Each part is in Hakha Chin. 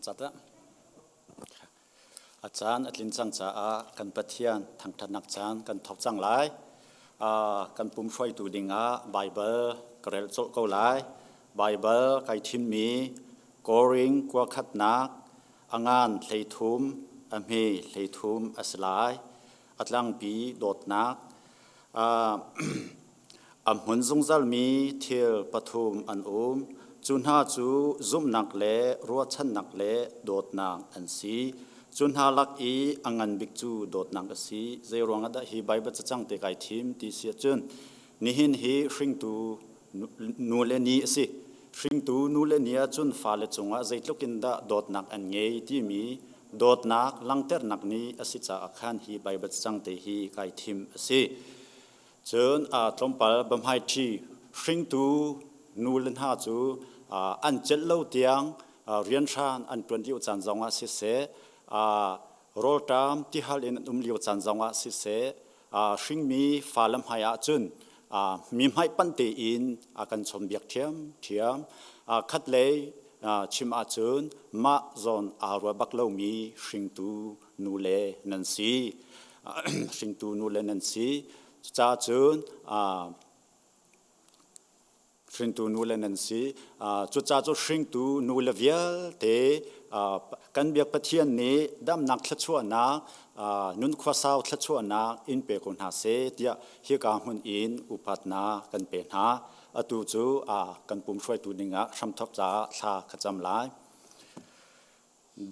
Hmacat ah a caan a tlin cang caah kan Pathian thangṭhatnak caan kan thawk cang lai. Kan pum hruaitu dingah Baibal ka rel colh ko lai. Baibal kai thimmi Koring kuakhatnak a ngan 13, a hme 13 a si lai. A tlangpi dawtnak A hmun zungzalmi thil pathum an um. Cu hna cu zumhnak le ruahchannak le dawtnak an si. Cu hna lak i a ngan bik cu dawtnak a si. Zeiruang ah dah hi Baibal cacang te kai thim ti si ahcun nihin hi hringtu nu le ni a si. Hringtu nu le ni ahcun fale cungah zeitluk in dah dawtnak an ngei timi dawtnak langhternak ni a si caah khan hi Baibal cacang te hi kai thim a si. Cun tlawmpal biahmaiṭhi hringtu nu le hna cu an celh lo tiang rianhrang an ṭuan lio caan zongah siseh, rawlṭam tihal in an um lio caan zongah siseh, hringmi fale hmai ahcun mi hmaipanh tein a kan chawnhbiak ṭhiamṭhiam. Khatlei chim ahcun mah zawn aa ruah bak lomi hringtu nu le nan si. Hringtu nu le nan si. Cucaah cun hringtu nu le nan si. Cucaah cu hringtu nu le vialte kan biak Pathian nih damnak thluachuahnak, nun khuasau thluachuahnak in pe ko hna seh tiah hika hmun in upatnak kan pe hna. Atu cu kan pum hruaitu dingah hramthawk caah thla ka cam lai.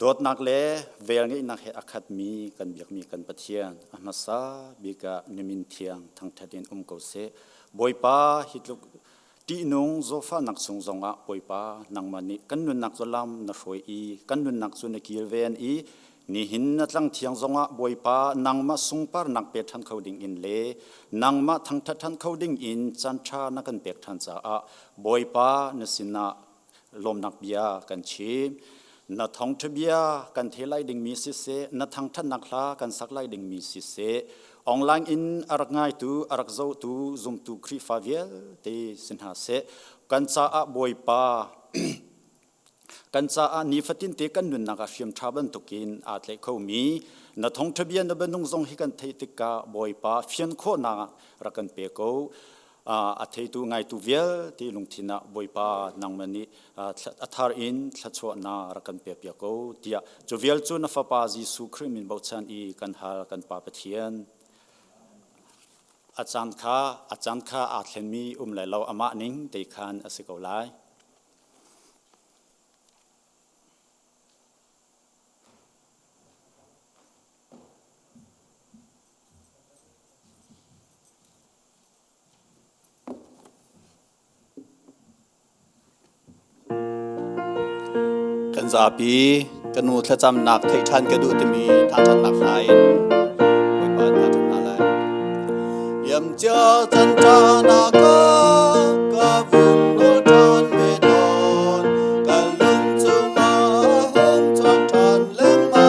Dawtnak le velngeihnak he a khatmi kan biakmi kan Pathian a hmasa bik ah na min thiang thangṭhat in um ko seh. Bawipa, hi tluk ṭihnung zawfahnak chung zongah Bawipa nangmah nih kan nunnak cu lam na hruai i kan nunnak cu na kilven i nihin na tlang thiang zongah Bawipa nangmah sungparnak pe ṭhan kho ding in le nangmah thangṭhat ṭhan kho ding in caanṭha na kan pek ṭhan caah Bawipa na sinah lawmnak bia kan chim. Na thawngṭha bia kan thei lai dingmi siseh, na thangṭhatnak hla kan sak lai dingmi siseh, online in a rak ngaitu, a rak zohtu zumtu Khrihfa vialte si hna seh, kan caah Bawipa kan caah nifatin te kan nunnak ah hriam ṭha bantukin aa tlaih khomi na thawngṭha bia na bianung zong hi kan theih tikah Bawipa fian khawhnak rak kan pe ko. A theitu ngaitu vialte lungthin ah Bawipa nangmah nih a thar in thluachuahnak rak kan pek piak ko tiah cu vial cu na fapa Jesuh Khrih min bochan i kan hal kan Pa Pathian. A caan kha a caan kha aa thlenmi um lai lo amah ning te khan a si ko lai. Kan zapi ka nu thlacamnak theih ṭhan ka duh timi thangṭhatnak hla in Bawipa thangṭhat hna lai. Liamcia can ṭan ah ka ka vun nawl ṭhan ve tawn, ka lung chungah a hung chuak ṭhan lengmang.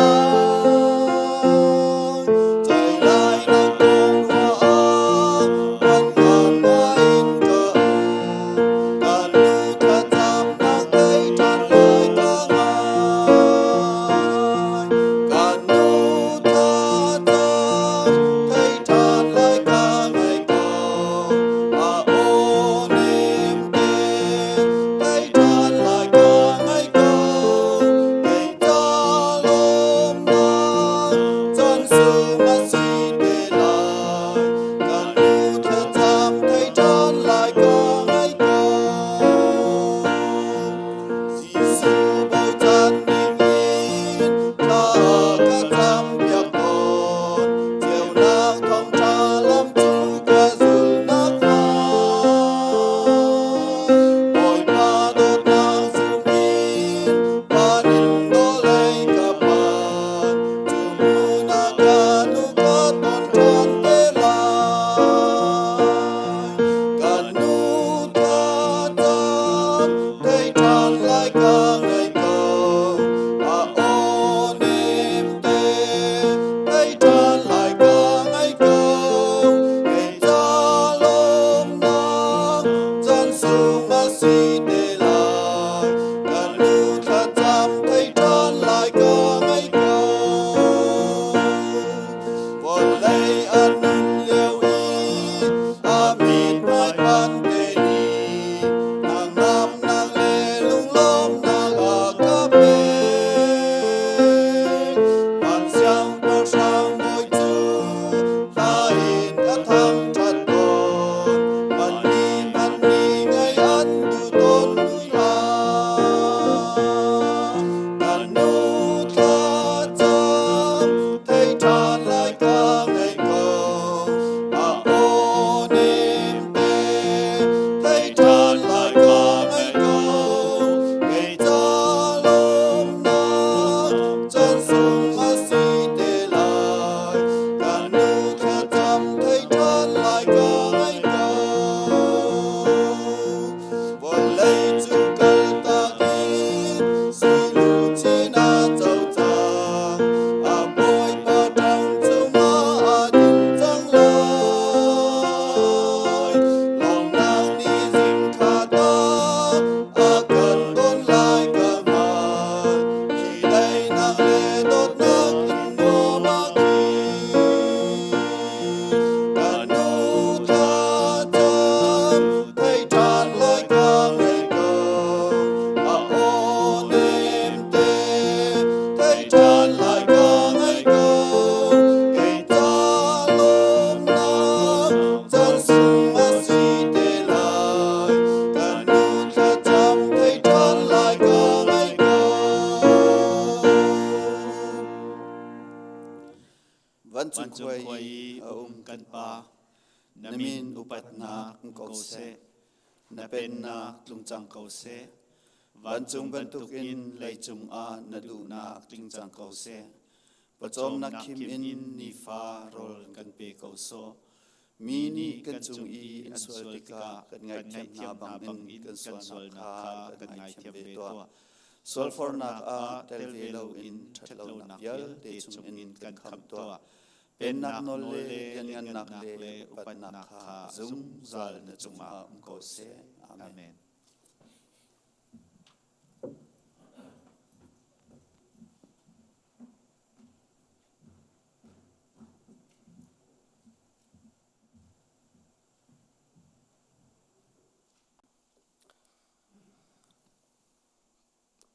Vancung khua i a um kan Pa, na min upatnak um ko seh. Na pennak tlung cang ko seh. Vancung bantukin leicung ah na duhnak tling cang ko seh. Pawcawmnak khim in nifa rawl kan pe ko sawh. Mi nih kan cung i an sual tikah kan ngaihthiam hna bangin kan sualnak kha kan ngaithiam ve tuah. Sualfornak ah tel ve loin ṭhatlonak vialte chungin kan khamh tuah. Pennak nawl le lianngannak le upatnak kha zungzal na cungah um ko seh. Amen.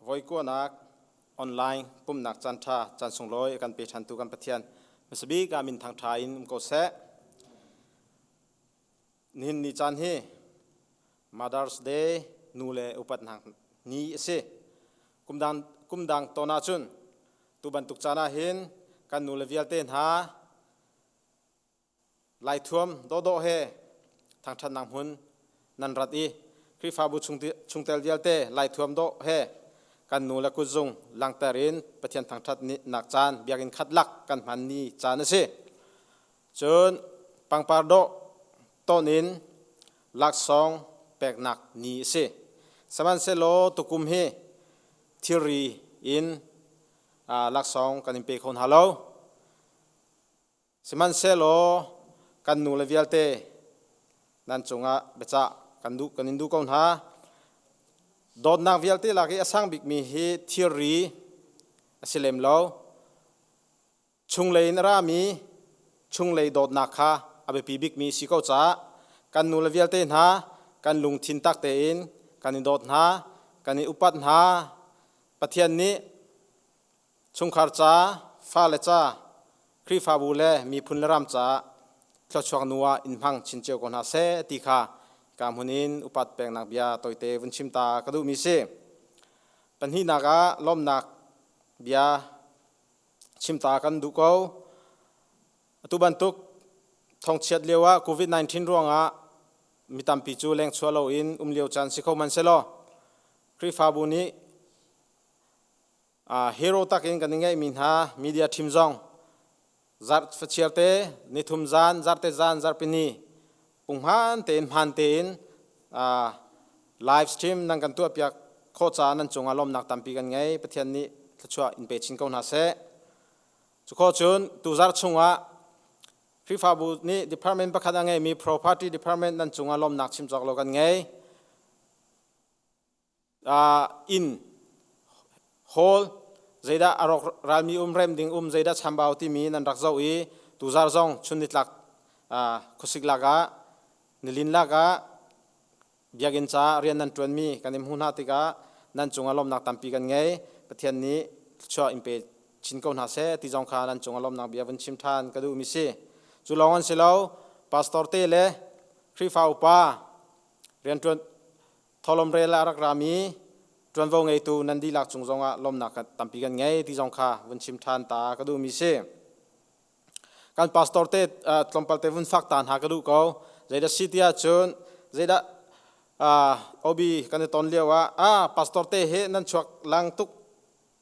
Voikuanak online pumhnak caan ṭha caan sunglawi a kan pe ṭhantu kan Pathian hmasabik ah min thangṭha in um ko seh. Nihin ni caan hi Mother's Day nu le upatnak ni a si. Kumdang, kumdang tawn ahcun tu bantuk caan ah hin kan nu le vialte hna Laithuam dawhdawh he thangṭhatnak hmun nan rat i Khrihfabu chungtel vialte Laithuam dawh he kan nu le kutzung langhter in Pathian thangṭhatnak caan biakinn khat lak kan hman ni caan a si. Cun pangpar dawh tawn in laksawng peknak ni a si. Sihmanhsehlaw tukum hi thilri in laksawng kan in pe kho hna lo. Sihmanhsehlaw kan nu le vialte nan cungah biacah kan duh kan in duh ko hna. Dawtnak vialte lak i a sang bikmi hi thirri a si lem lo. Chunglei in a rami chunglei dawtnak kha a biapi bikmi si ko caah kan nu le vialte hna kan lungthin tak tein kan i dawt hna, kan i upat hna. Pathian nih Chungkhar ca, fale ca, Khrihfabu le miphun le ram caah thluachuak nu ah in hmang chin cio ko hna seh ti kha ka hmun in upat peknak bia tawite vun chim ta ka duhmi si. Pahnihnak ah lawmnak bia chim ta kan duh ko. Atu bantuk thongchiat lio ah COVID-19 ruangah mi tampi cu lengchuah loin um lio caan si kho hmanhsehlaw Khrihfabu nih Hero takin kan i ngeihmi hna media team zong zarh fachiar te nithum zan zarte zan zarhpini punghman tein hmaan tein live stream nan kan tuahpiak khawh caah nan cungah lawmnak tampi kan ngei. Pathian nih thluachuah in pe chin ko hna seh. Cukhawh cun tuzarh chungah Khrihfabu nih department pakhat a ngeimi property department nan cungah lawmnak chim cawk lo kan ngei. Inn hall zeidah a rawk ralmi um rem ding um zeidah chambau timi nan rak zoh i tuzar zong chun nitlak khuasik lak ah nilin lak ah biakinn ca rian nan ṭuanmi kan in hmuh hna tikah nan cungah lawmnak tampi kan ngei. Pathian nih thluachuah in pe chin ko hna seh ti zong kha nan cungah lawmnak bia vun chim ṭhan ka duhmi si. Cu lawng an si lo, pastor te le Khrihfa upa rianṭuan Tholom rel ah rak rami ṭuanvo ngeitu nan dihlak cung zongah lawmnak tampi kan ngei ti zong kha vun chim ṭhan ta ka duhmi si. Kan pastor te tlawmpal te vun fak ta hna ka duh ko. Zeidah si ti ahcun zeidah obi kan i ton lio ah ah pastor te hi nan chuak lang tuk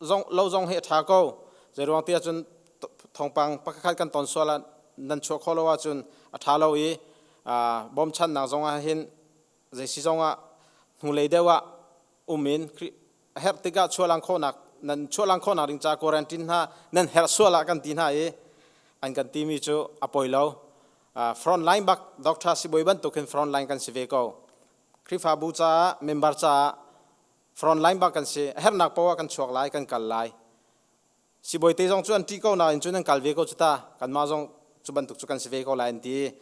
zong lo zong hi a ṭha ko. Zeiruang ti ahcun thawngpang pakhat kan ton sual ah nan chuah khawh lo ahcun a ṭha lo i bawmchannak zong ah hin zei si zongah hnulei deuh ah um in a herh tikah chuahlang khawhnak nan chuahlang khawhnak ding ca quarantine hna nan herh sual ah kan ti hna i an kan timi cu a poi lo. Front line bak doctor sibawi bantuk hin front line kan si ve ko. Khrihfabu caah, member caah front line bak kan si. A herhnak poah kan chuak lai, kan kal lai. Sibawi te zong cu an ṭih ko nain cun an kal ve ko cu ta. Kanmah zong cu bantuk cu kan si ve ko lai an ti.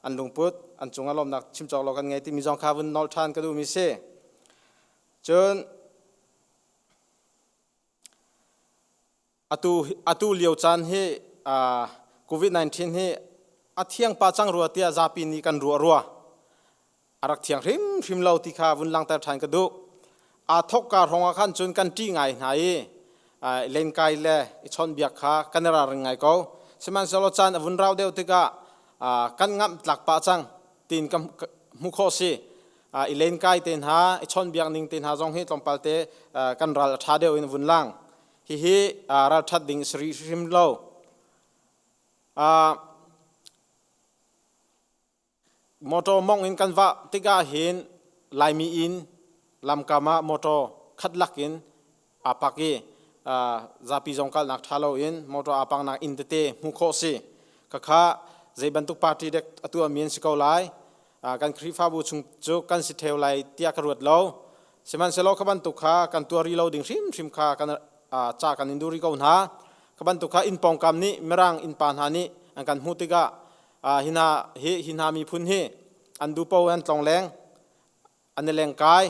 An lungput an cungah lawmnak chim cawk lo kan ngei timi zong kha vun nolh ṭhan ka duhmi si. Cun atu lio caan hi COVID-19 hi a thiang pa cang rua tiah zapi nih kan ruah rua. A rak thiang hrimhrim lo ti kha vun langhter ṭhan ka duh. Aa thawkka hrawng ah khan cun kan ṭih ngai hna i lenkai le i chawnhbiak kha kan i ralring ngai ko. Sihmanhsehlaw caan a vun rau deuh tikah kan ngamh tlak pah cang tiin ka hmuh khawh si. I lenkai te hna, i chawnhbiak ning te hna zong hi tlawmpal te kan ral a ṭha deuh in a vun lang. Hihi ralṭhat ding si rih hrim lo. Motor mong in kan vah tikah hin Laimi inn lamkam ah motor khat lak in aa pak i zapi zong kalnak ṭha loin motor aa paknak inn tete hmuh khawh si. Khakha zei bantuk party dek a tuahmi an si ko lai. Kan Khrihfabu chung cu kan si ṭheo lai tiah ka ruat lo. Sihmanhsehlaw kha bantuk kha kan tuah rih lo ding hrimhrim kha kan ca kan in duh rih ko hna. Kha bantuk kha inn pawngkam nih Mirang innpa hna nih an kan hmuh tikah hi hna hi hi hna miphun hi an dupo an tlongleng an i lengkai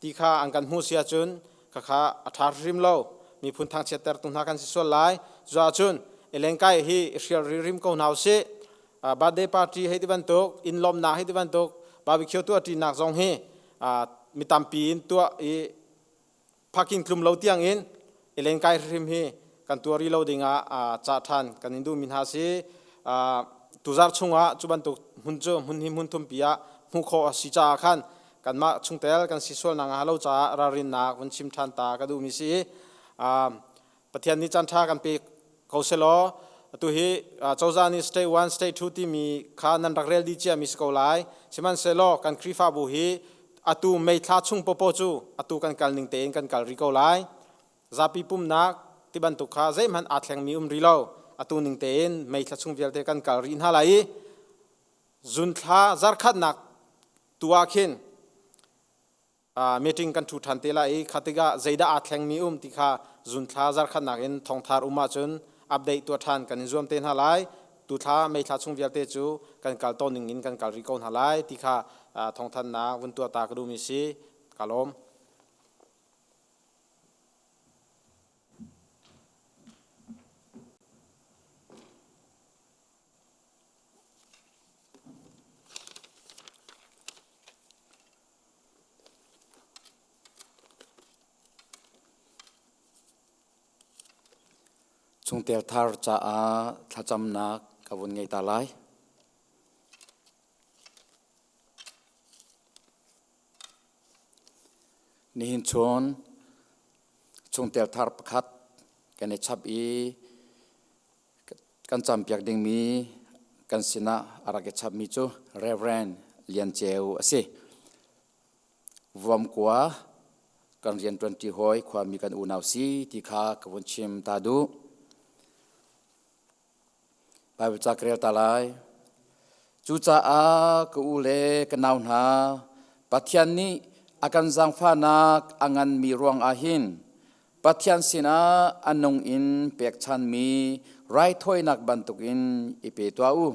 ti kha an kan hmuh si ahcun khakha a ṭha hrim lo. Miphun thangchiattertu hna kan si sual lai. Cucaah i lengkai hi i hrial rim ko hna usih. Birthday party hei ti bantuk, inn lawmnak hei ti bantuk, barbecue tuah ṭinak zong hi mi tampi in tuah i parking tlum lo tiang in i lenkai hrim hi kan tuar rih lo ding ah cah ṭhan kan in duhmi hna si. Tuzarh chungah cu bantuk hmun cu hmun hi hmun thumpi ah hmuh khawh a si caah khan kanmah chungtel kan si sualnak hnga lo caah ralrinnak vun chim ṭhan ta ka duhmi si. Pathian nih caan ṭha kan pe ko selaw atu hi cozah nih state 1 state 2 timi kha nan rak rel dih ciami si ko lai. Sihmanhsehlaw kan Khrihfabu hi atu May thla chung popo cu atu kan kal ning tein kan kal rih ko lai. Zapi pumnak ti bantuk kha zeihmanh aa thlengmi um rih lo. Atu ning tein May thla chung vialte kan kal rih hna lai i zun thla zarkhatnak tu ah khin meeting kan ṭhu ṭhan te lai i kha tikah zeidah aa thlengmi um ti kha zunthla zarkhatnak in thawngthar um ahcun update tuah ṭhan kan in zuam te hna lai. Tu thla May thla chung vialte cu kan kal tawn ning in kan kal rih ko hna lai ti kha thawngthannak vun tuah ta ka duhmi si. Ka lawm. Chungtel thar caah thlacamnak ka vun ngei ta lai. Nihin chun chungtel thar pakhat kan i chap i Kan campiak dingmi kan sinah a rak i chapmi cu Reverend Lian Ceu a si. Vuamkua kan rianṭuanṭi hawi khuami kan unau si ti kha ka vun chim ta duh. Bible ca ka rel ta lai. Cucaah ka u le ka nau hna, Pathian nih a kan zaangfahnak a nganmi ruangah hin Pathian sinah a nung in pekchanmi raithawinak bantukin i pe tuah u.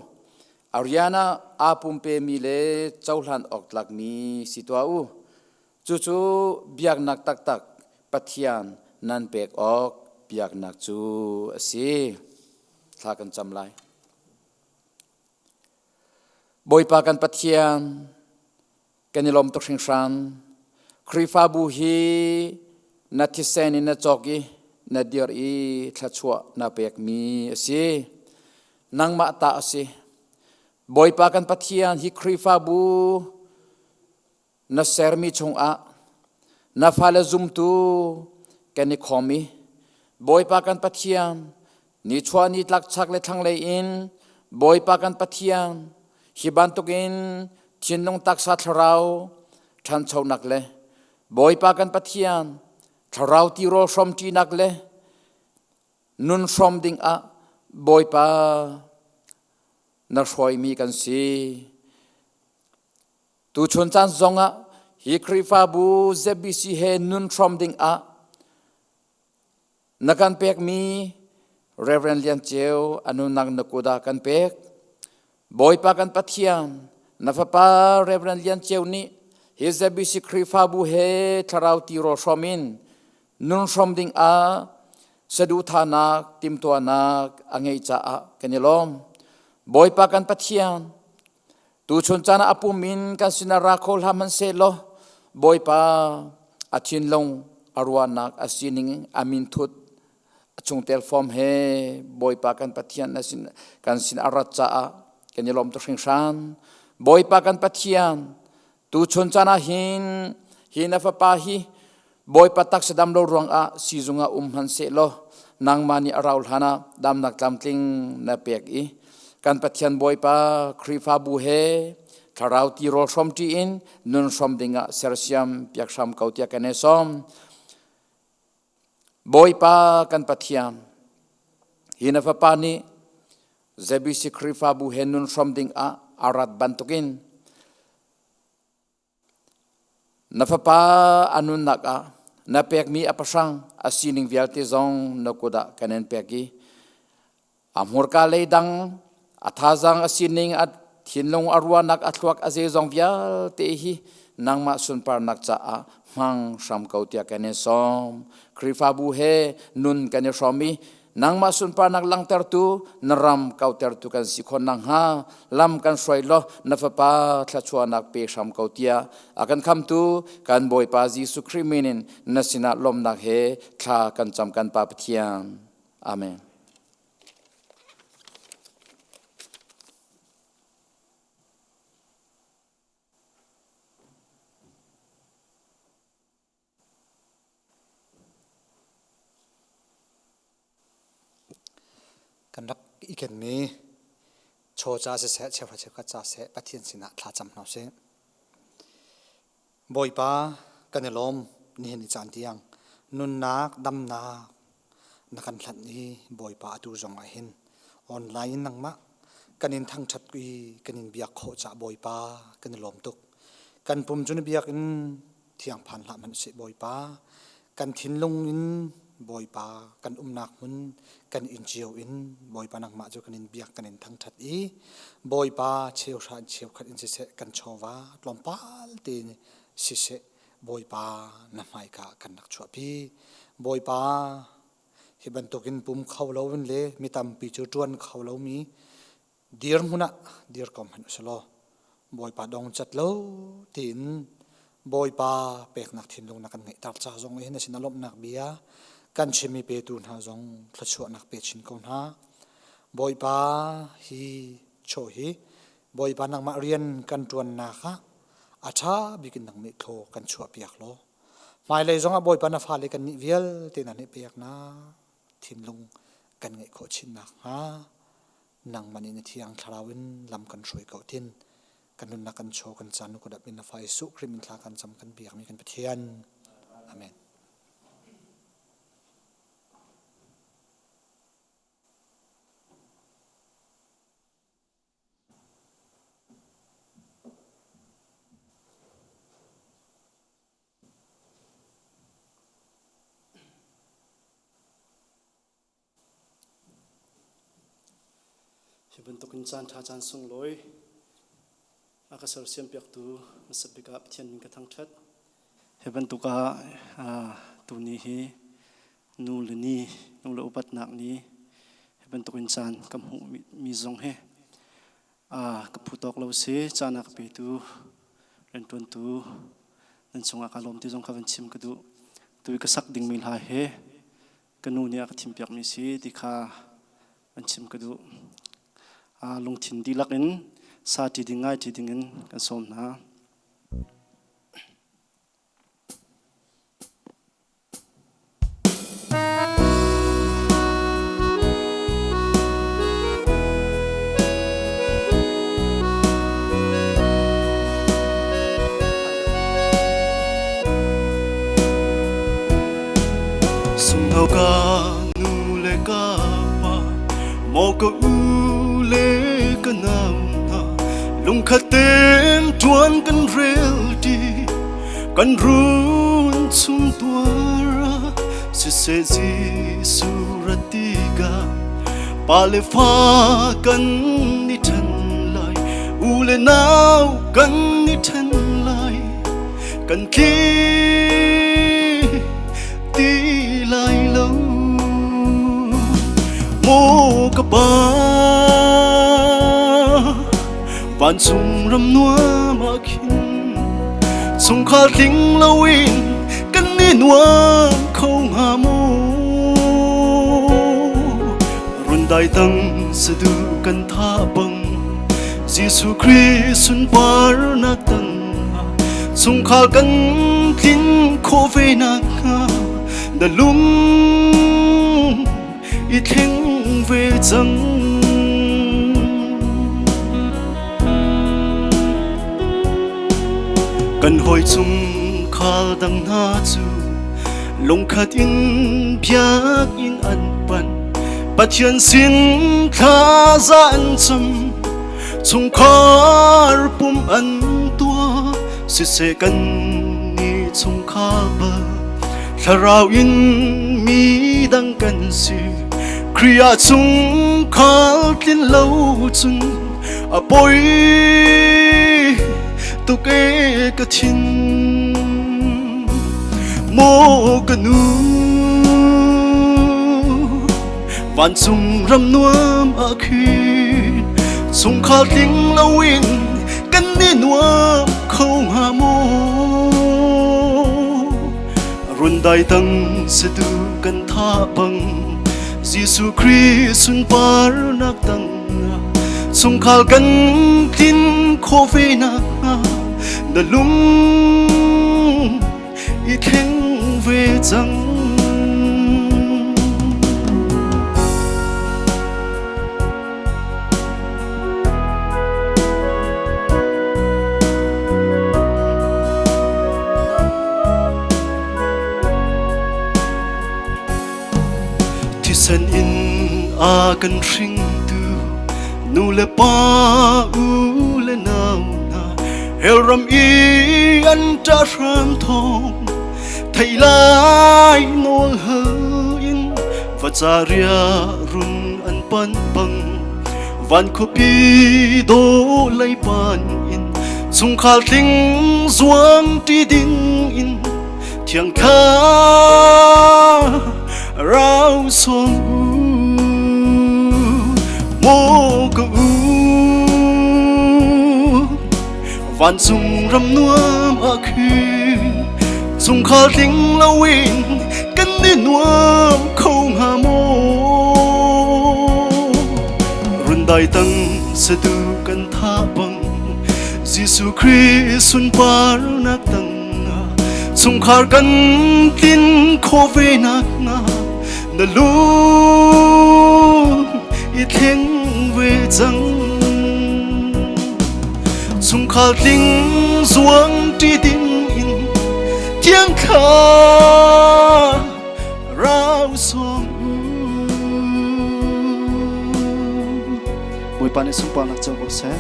A rian ah aa pumpemi le cohlan awk tlakmi si tuah u. Cucu biaknak taktak Pathian nan pek awk biaknak cu a si. Thla kan cam lai. Bawipa kan Pathian, kan i lawm tuk hringhran. Khrihfabu hi na thisen in na cawk i na dir i thluachuah na pekmi a si. Nangmah ta a si. Bawipa kan Pathian hi Khrihfabu na sermi chungah na fale zumtu kan i khawm i Bawipa kan Pathian nichuah nitlak chak le thlanglei in Bawipa kan Pathian hi bantukin thinlung taksa thlarau ṭhanchonak le Bawipa kan Pathian thlarau tirawl hrawmṭinak le nun hrawm dingah Bawipa na hruaimi kan si. Tuchun caan zongah hi Khrihfabu ZBC he nun hrawm dingah Na kan pekmi Reverend Lian Ceu a nunnak na kut ah kan pek. Bawipa kan Pathian, na fapa Reverend Lian Ceu nih hi ZBC Khrihfabu he thlarau tirawl hrawm in nun hrawm ding ah saduhthahnak timtuahnak a ngeih caah kan i lawm. Bawipa kan Pathian, tuchun caan ah a pum in kan sinah ra kho hlah hmanhsehlaw Bawipa a thinlung a ruahnak a sining a minthut A chungtel form he Bawipa kan Pathian na sin kan sin a rat caah kan i lawm tuk hringhran. Bawipa kan Pathian tuchun caan ah hin hi na fapa hi Bawipa taksa dam lo ruangah siizung ah um hmanh sehlaw nangmah nih a rau hlan ah damnak tlamtling na pek i kan Pathian Bawipa Khrihfabu he thlarau tirawl hrawmṭi in nun hrawm dingah sersiam piak hram ko tiah kan i sawm. Bawipa kan Pathian, hi na fapa nih ZBC Khrihfabu he nun hrawm dingah a rat bantukin Na fapa a nunnak ah na pekmi a pahrang a sining vialte zong na kut ah kan in pek i a hmurka lei dang a thazaang a sining a thinlung a ruahnak a thluak a zeizong vialte hi nangmah sunparnak caah hmang hram ko tiah kan in sawm. Khrihfabu he nun kan i hrawm i nangmah sunparnak langhtertu na ram kautertu kan si khawh nakhnga lam kan hruai law na fapa thluachuahnak pe hram ko tiah a kan khamtu kan Bawipa Jesuh Khrih min in na sinah lawmhnak he thla kan cam kan Pa Pathian. Amen. Kan rak i kenmi chaw ca siseh, cheuhra cheukhat ca seh Pathian sinah thla cam hna usih. Bawipa kan i lawm nihin ni caan tiang nunnak damnak na kan hlanh i Bawipa atu zong ah hin online in nangmah kan in thangṭhat i kan in biak khawh cah Bawipa kan i lawm tuk. Kan pum cu na biak in thiang phan hlah hmanh seh Bawipa kan thinlung in Bawipa kan umnak hmun kan inn cio in Bawipa nangmah cu kan in biak kan in thangṭhat i Bawipa cheuhra in cheukhat in siseh kan chawva tlawmpal tein siseh Bawipa na hmaika kan rak chuahpi Bawipa hi bantukin pum kho lo in le mi tampi cu ṭuan kho lomi dirhmun ah dir ko hmanh usih Bawipa dong cat lo tiin Bawipa peknak thinlung na kan ngeihter ca zong hin a sin a lawmhnak bia kan chimmi petu hna zong thluachuahnak pe chin ko hna. Bawipa hi chaw hi Bawipa nangmah rian kan ṭuannak ah a ṭha bik in nang nih thlaw kan chuahpiak law hmailei zong ah Bawipa na fale kan nih vialte na nih peknak thinlung kan ngeih khawh chin nakhnga nangmah nih na thiang thlarau in lam kan hruai ko tin kan nunnak kan chaw kan caan ku dap in na fa Jesuh Khrih min thla kan cam kan biakmi kan Pathian amen. Hi bantukin caan ṭha caan sunglawi a ka sersiampiaktu hmasa bik ah Pathian min ka thangṭhat. Hi bantuk ah tuni hi nu le ni, nu le upatnak ni, hi bantukin caan ka hmuh mi zong hi ka phu tawk lo si. Caan a ka petu rianṭuantu nan cungah ka lawm ti zong kha van chim ka duh. Tu i ka sak dingmi hla hi ka nu nih a ka thimpiakmi si ti kha an chim ka duh. Lungthin dihlak in sa ṭi ding ngai ṭi ding in kan sawm hna. Sungno ka nu le ka pa maw ka u le ka nau hna lungkhat tein ṭuan kan rel ṭi kan run chung tuar siseh Jesuh rat tikah pa le fa kan i ṭhen lai u le nau kan i ṭhen lai kan tli ti lai lo maw ka pa vancung ram nuam ah khin chungkhar tling loin kan ni nuam kho hnga maw? Rundai tang sadu kan tha bang Jesuh Khrih sunparnak tang chungkhar kan tlin khawh ve nakhnga na lung i thleng ve cang. Kan hawi chungkhar dang hna cu lungkhat in biakinn an panh Pathian sin thlaza an cam chungkhar pum an tuah siseh kan ni chungkhar bal thlarau in mi dang kan si Khrih ah chungkhar tlin lo cun a poi tuk e ka thin Maw ka nu vancung ram nuam ah khin chungkhar tling loin kan ni nuam kho hnga maw Rundai tang situ kan tha bang Jesuh Khrih sunparnak tang chungkhar kan tlin khawh ve nakhnga na lung i thleng ve cang. Thisen in a kan hringtu nu le pa u le nau hna hell ram i an ṭah hram thawng thei lai nawl hal in vacaria run an pan bang van khuapi dawh lei pan in chungkhar tling zuang ṭi ding in thiang thlarau sawm u maw ka u vancung ram nuam ah khin chungkhar tling loin kan i nuam kho hnga maw rundai tang sadu kan tha bang Jesuh Khrih sunparnak tang chungkhar kan tlin khawh ve nakhnga na lung i thleng ve cang chungkhar tling zuang ṭi ding in thiang thlarau sawm u Bawipa nih sunparnak co ko seh.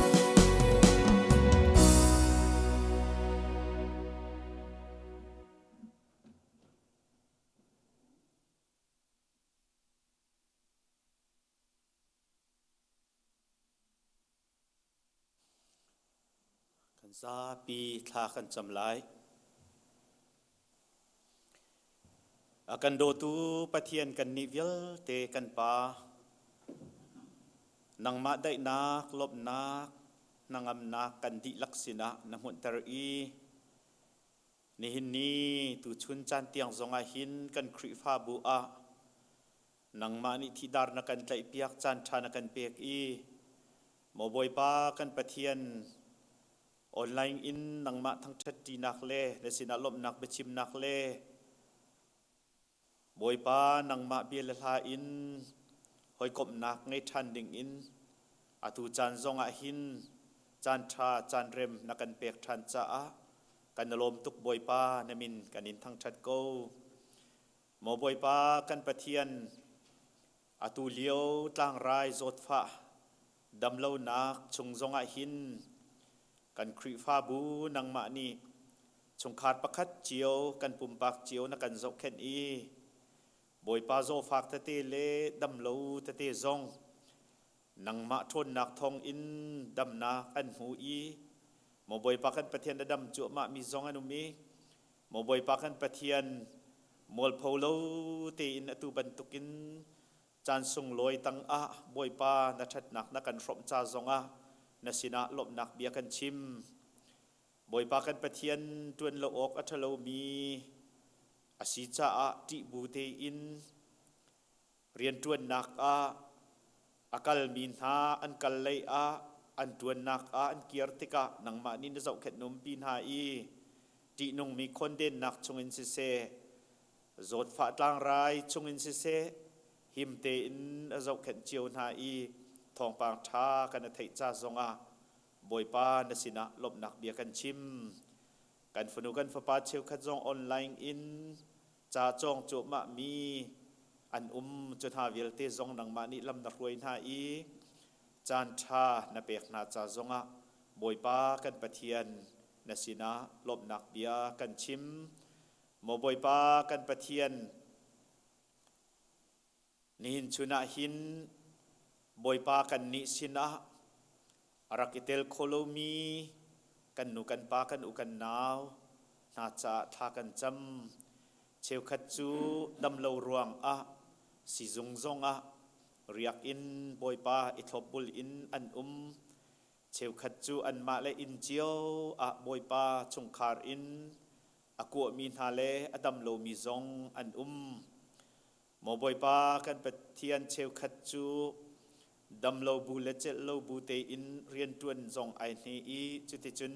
Kan zapi thla kan cam lai. A kan dawtu Pathian kan nih vialte kan Pa, nangmah daihnak, lawmhnak, hnangamnak kan dihlak sinah na hmunhter i nihin ni tuchun caan tiang zongah hin kan Khrihfabu ah nangmah nih thidar na kan tlaihpiak caan ṭha na kan pek i maw Bawipa kan Pathian online in nangmah thangṭhat ṭinak le na sinah lawmhnak biachimnak le Bawipa nangmah bia le hla in hawikomhnak ngei ṭhan dingin atu caan zongah hin caan ṭha caan rem na kan pek ṭhan caah kan i lawm tuk Bawipa na min kan in thangṭhat ko. Maw Bawipa kan Pathian atu lio tlangrai zawtfah damlonak chung zongah hin kan Khrihfabu nangmah nih Chungkhar pakhat cio kan pumpak cio na kan zohkhenh i Bawipa zawfak tete le damlo tete zong nangmah ṭhawnnak thawng in damnak an hmu i maw Bawipa kan Pathian a dam cuahmah mi zong an um i maw Bawipa kan Pathian mualpho lo tein atu bantukin caan sunglawi tangah Bawipa na ṭhatnak na kan hrawmh ca zongah na sinah lawmhnak bia kan chim. Bawipa kan Pathian ṭuan lo awk a ṭhalomi a si caah ṭih bu tein rianṭuannak ah A kalmi hna an kal lei ah an ṭuannak ah an kir tikah nangmah nih na zohkhenh na umpi hna i ṭihnungmi khawndennak chungin siseh, zawtfah tlangrai chungin siseh, him tein a zohkhenh cio hna i thawngpang ṭha kan i theih ca zongah Bawipa na sinah lawmhnak bia kan chim. Kan fanu kan fapa cheukhat zong online in ca cawng cuahmah mi an um. Cu hna vialte zong nangmah nih lam na hruai hna i caan ṭha na pek hna ca zongah Bawipa kan Pathian na sinah lawmhnak bia kan chim. Maw Bawipa kan Pathian, Nihin chun ah hin Bawipa kannih sinah a rak i tel kho lomi kan nu kan pa kan u kan nau hna caah thla kan cam. Cheukhat cu damlo ruang ah sizung zong ah riak in Bawipa i thlopbul in an um. Cheukhat cu anmah le inn cio ah Bawipa chungkhar in a kuahmi hna le a dam lomi zong an um. Maw Bawipa kan Pathian cheukhat cu damlo bu le celh lo bu tein rianṭuan zong ai hne i cuticun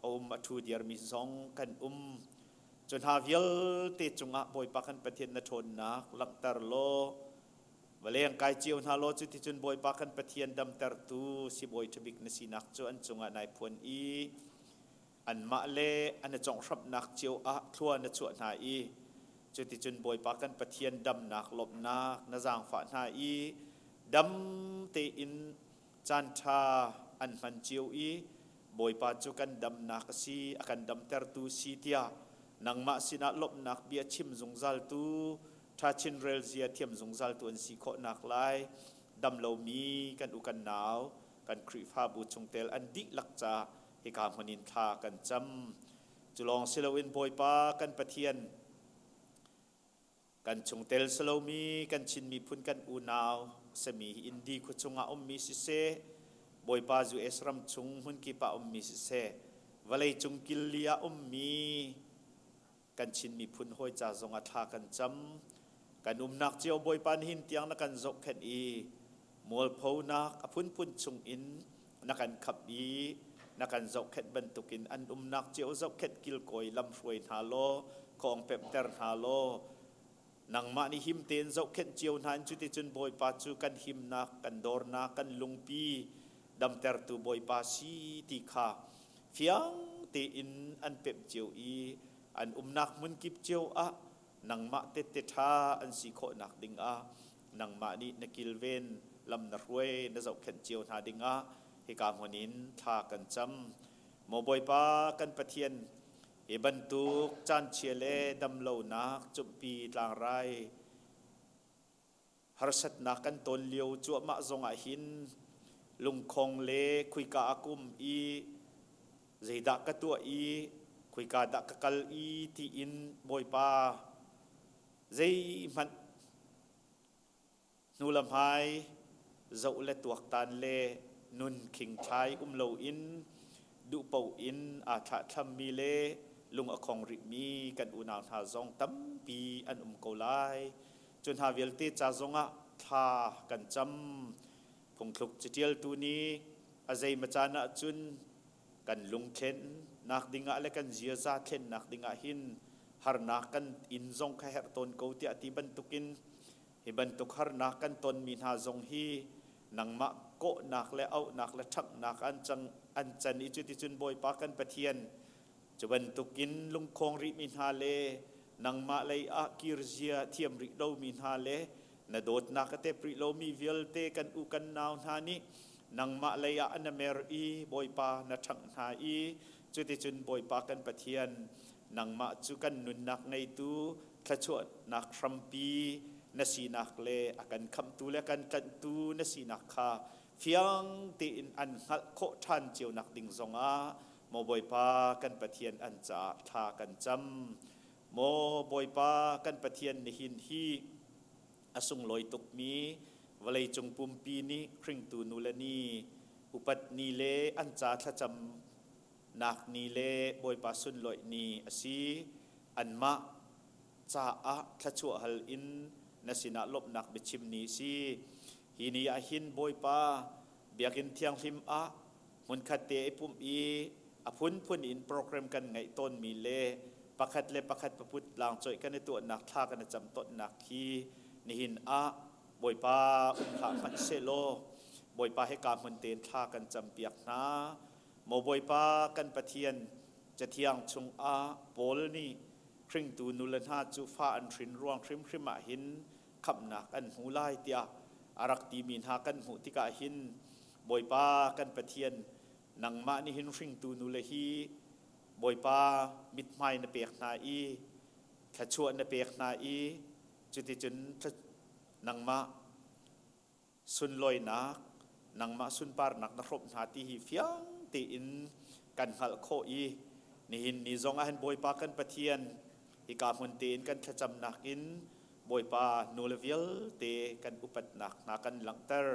a um a ṭhu diarmi zong kan um. Cu hna vialte cungah Bawipa kan Pathian na ṭhawnnak langhter law va leng kai cio hna law cuticun Bawipa kan Pathian damtertu sibawi ṭhabik na sinak cu an cungah nai phuan i anmah le an i conghhramhnak cio ah thlua na chuah hna i cuticun Bawipa kan Pathian damnak lawmhnak na zaangfah hna i dam tein caanṭha an hman cio i Bawipa cu kan damnak a si a kan damtertu si tiah nangmah sinah lawmhnak bia chim zungzaltu ṭha chin rel zia thiam zungzaltu an si khawh nak lai dam lomi kan u kan nau kan Khrihfabu chungtel an dihlak ca hika hmun in thla kan cam. Cu lawng si loin Bawipa kan Pathian kan chungtel si lomi kan Chin miphun kan unau sami hi Indi khua chungah ummi siseh Bawipa US ram chung hmunkip ah ummi siseh vawlei cung killi ah ummi kan Chin miphun hawi ca zongah thla kan cam. Kan umnak cio Bawipa nihin tiang na kan zohkhenh i mualphonak a phunphun chungin na kan khap i na kan zohkhenh bantukin an umnak cio zohkhenh kilkawi lamhruai hna law khawng pemhter hna law nangmah nih him tein zohkhenh cio hna in cuticun Bawipa cu kan himnak kan dornak kan lungpi damtertu Bawipa si ti kha fiang tein an pemh cio i an umnak hmun kip cio ah nangmah tette ṭha an si khawhnak dingah nangmah nih na kilven lam na hruai na zohkhenh cio hna dingah hika hmun in thla kan cam. Maw Bawipa kan Pathian, hi bantuk caanchia le damlonak cumhpi tlangrai harsatnak kan ton lio cuahmah zongah hin lungkhong le khuika a kum i zeidah ka tuah i khuika dah ka kal i tiin Bawipa zeihmanh hnu le hmai zoh le tuaktan le nun khingthlai um loin duhpoh in aa thlahthlammi le lung a khong rihmi kan unau hna zong tampi an um ko lai. Cu hna vialte ca zongah thla kan cam. Phungthluk catialtu nih a zeimaw caan ahcun kan lungthlen nak dingah le kan ziaza thlennak dingah hin harnak kan inn zong kha herh tawn ko tiah ti bantukin hi bantuk harnak kan tonmi hna zong hi nangmah kawhnak le auhnak le ṭhanghnak an cang an can i cuticun Bawipa kan Pathian cu bantukin lungkhong rihmi hna le nangmah lei ah kirzia thiam rih lomi hna le na dawtnak a tep rih lomi vialte kan u kan nau hna nih nangmah lei ah an mer i Bawipa na ṭhangh hna i cuticun Bawipa kan Pathian nangmah cu kan nunnak ngeitu thluachuahnak hrampi na sinak le a kan khamhtu le kan tlanhtu na sinak kha fiang tein an hngalh khawh ṭhan cio nak ding zongah maw Bawipa kan Pathian an caah thla kan cam. Maw Bawipa kan Pathian nihin hi a sunglawi tukmi vawleicung pumpi nih hringtu nu le ni upat ni le an ca thlacam nak ni le Bawipa sunlawih ni a si. Anmah caah thluachuah hal in na sinah lawmhnak biachim ni si. Hi ni ah hin Bawipa biakinn thianghlim ah hmunkhat te i pumh i a phunphun in program kan ngeih tawnmi le pakhat le pakhat paput langcoih kan i tuahnak thla kan i cam tawnnak hi nihin ah Bawipa um hlah hmanh sehlaw Bawipa hika hmun tein thla kan campiak hna. Maw Bawipa kan Pathian, Cathiang chungah Paul nih hringtu nule hna cu fa an hrin ruang hrimhrim ah hin khamhnak an hmu lai tiah a rak timi hna kan hmuh tikah hin Bawipa kan Pathian nangmah nih hin hringtu nule hi Bawipa mithmai na pek hna i thluachuah na pek hna i cuticun nangmah sunlawinak nangmah sunparnak na hrawmh hna ti hi fiang tein kan hngalh khawh i nihin ni zong ah hin Bawipa kan Pathian hika hmun tein kan thlacamnak in Bawipa nule vialte kan upatnak hna kan langhter.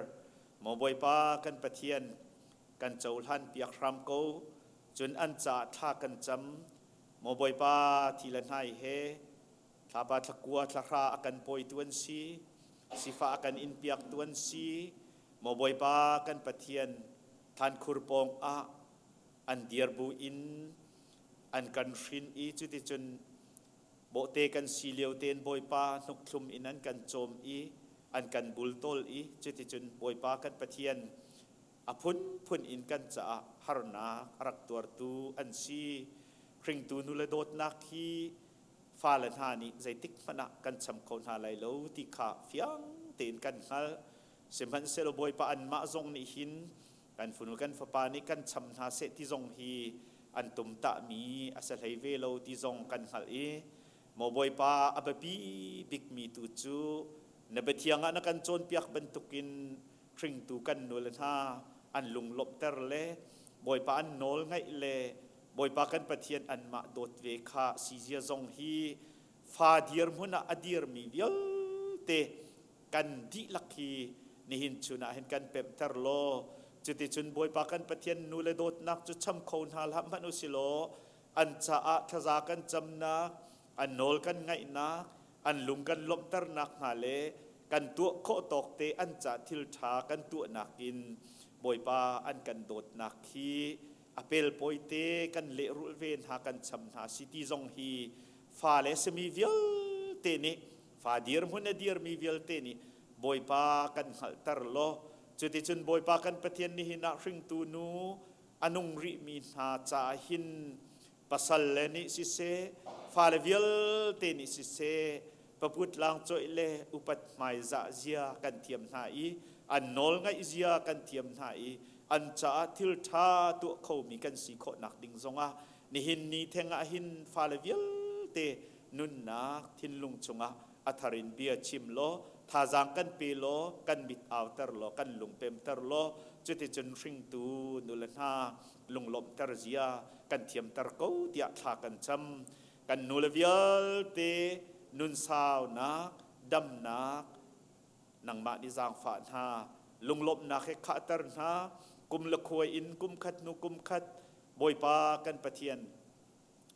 Maw Bawipa kan Pathian kan cohlan piak hram ko cun an caah thla kan cam. Maw Bawipa thi le hnai he thlapa thlakua thlahra a kan pawitu an si sifah a kan inpiaktu an si. Maw Bawipa kan Pathian thlankhur pawng ah an dir bu in an kan hrin i cuticun bawhte kan si lio tein Bawipa hnukthlum in an kan cawm i an kan bultawl i cuticun Bawipa kan Pathian a phunphun in kan caah harnak a rak tuartu an si. Hringtu nule dawtnak hi fale hna nih zeitik hmanh ah kan cham kho hna lai lo ti kha fiang tein kan hngalh. Sihmanhsehlaw Bawipa anmah zong nih hin kan fanu kan fapa nih kan cham hna seh ti zong hi an tumtahmi a si hlei ve lo ti zong kan hngalh i maw Bawipa a biapi bikmi tu cu na biathiang ah na kan cawnpiak bantukin hringtu kan nule hna an lunglawmhter le Bawipa an nawl ngaih le Bawipa kan Pathian anmah dawt ve kha si zia zong hi fa dirhmun ah a dirmi vialte kan dihlak hi nihin chun ah hin kan pemhter law cuticun Bawipa kan Pathian nu le dawtnak cu cham kho hna hlah hmanh u si law an caah thlaza kan camnak an nawl kan ngaihnak an lung kan lawmhternak hna le kan tuah khawh tawk te an ca thil ṭha kan tuahnak in Bawipa an kan dawtnak hi a pelpawi te kan lehrulh ve hna kan cham hna si ti zong hi fale simi vialte nih fa dirhmun a dirmi vialte nih Bawipa kan hngalhter law cuticun Bawipa kan Pathian nihin ah hringtu nu a nung rihmi hna caah hin pasal le nih siseh fale vialte nih siseh paput lang coih le upat hmaizah zia kan thiam hna i an nawl ngaih zia kan thiam hna i an caah thil ṭha tuah khomi kan si khawhnak ding zongah nihin ni theng ah hin fale vialte nunnak thinlung chungah a thar in bia chim law thazaang kan pe law kan mit auter law kan lung pemter law cuticun hringtu nule hna lunglawmhter zia kan thiamter ko tiah thla kan cam. Kan nule vialte nunsaunak damnak nangmah nih zaangfah hna lunglawmhnak he khahter hna. Kum le khuai in kum khat hnu kum khat Bawipa kan Pathian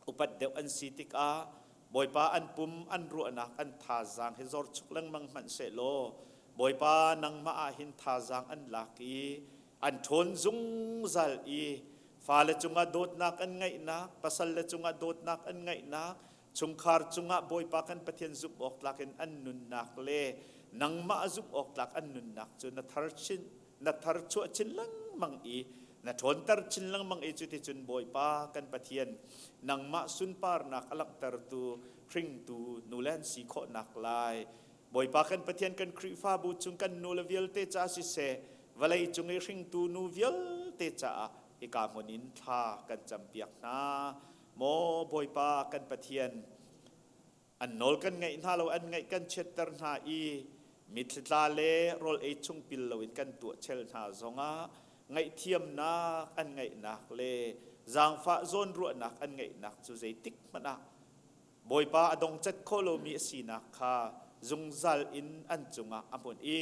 upat deuh an si tikah Bawipa an pum an ruahnak an thazaang hi zor chuk lengmang hmanh sehlaw Bawipa nangmah ah hin thazaang an lak i an ṭhawn zungzal i fale cungah dawtnak an ngeihnak pasal le cungah dawtnak an ngeihnak chungkhar cungah Bawipa kan Pathian zumh awk tlak in an nunnak le nangmah zumh awk tlak an nunnak cu na thar chin na thar chuah chin lengmang i na ṭhawnter chin lengmang i cuticun Bawipa kan Pathian nangmah sunparnak a langhtertu hringtu nule an si khawhnak lai Bawipa kan Pathian kan Khrihfabu chung kan nule vialte ca siseh vawlei cung i hringtu nu vialte caah hika hmun in thla kan campiak hna. Maw Bawipa kan Pathian an nawl kan ngaih hna lo an ngaih kan chiatter hna i mitthli tla le rawl ei chung pil loin kan tuah chel hna zongah ngaihthiamnak an ngaihnak le zaangfah zawnruahnak an ngaihnak cu zeitik hmanh ah Bawipa a dongcat kho lomi a sinak kha zungzal in an cungah a hmun i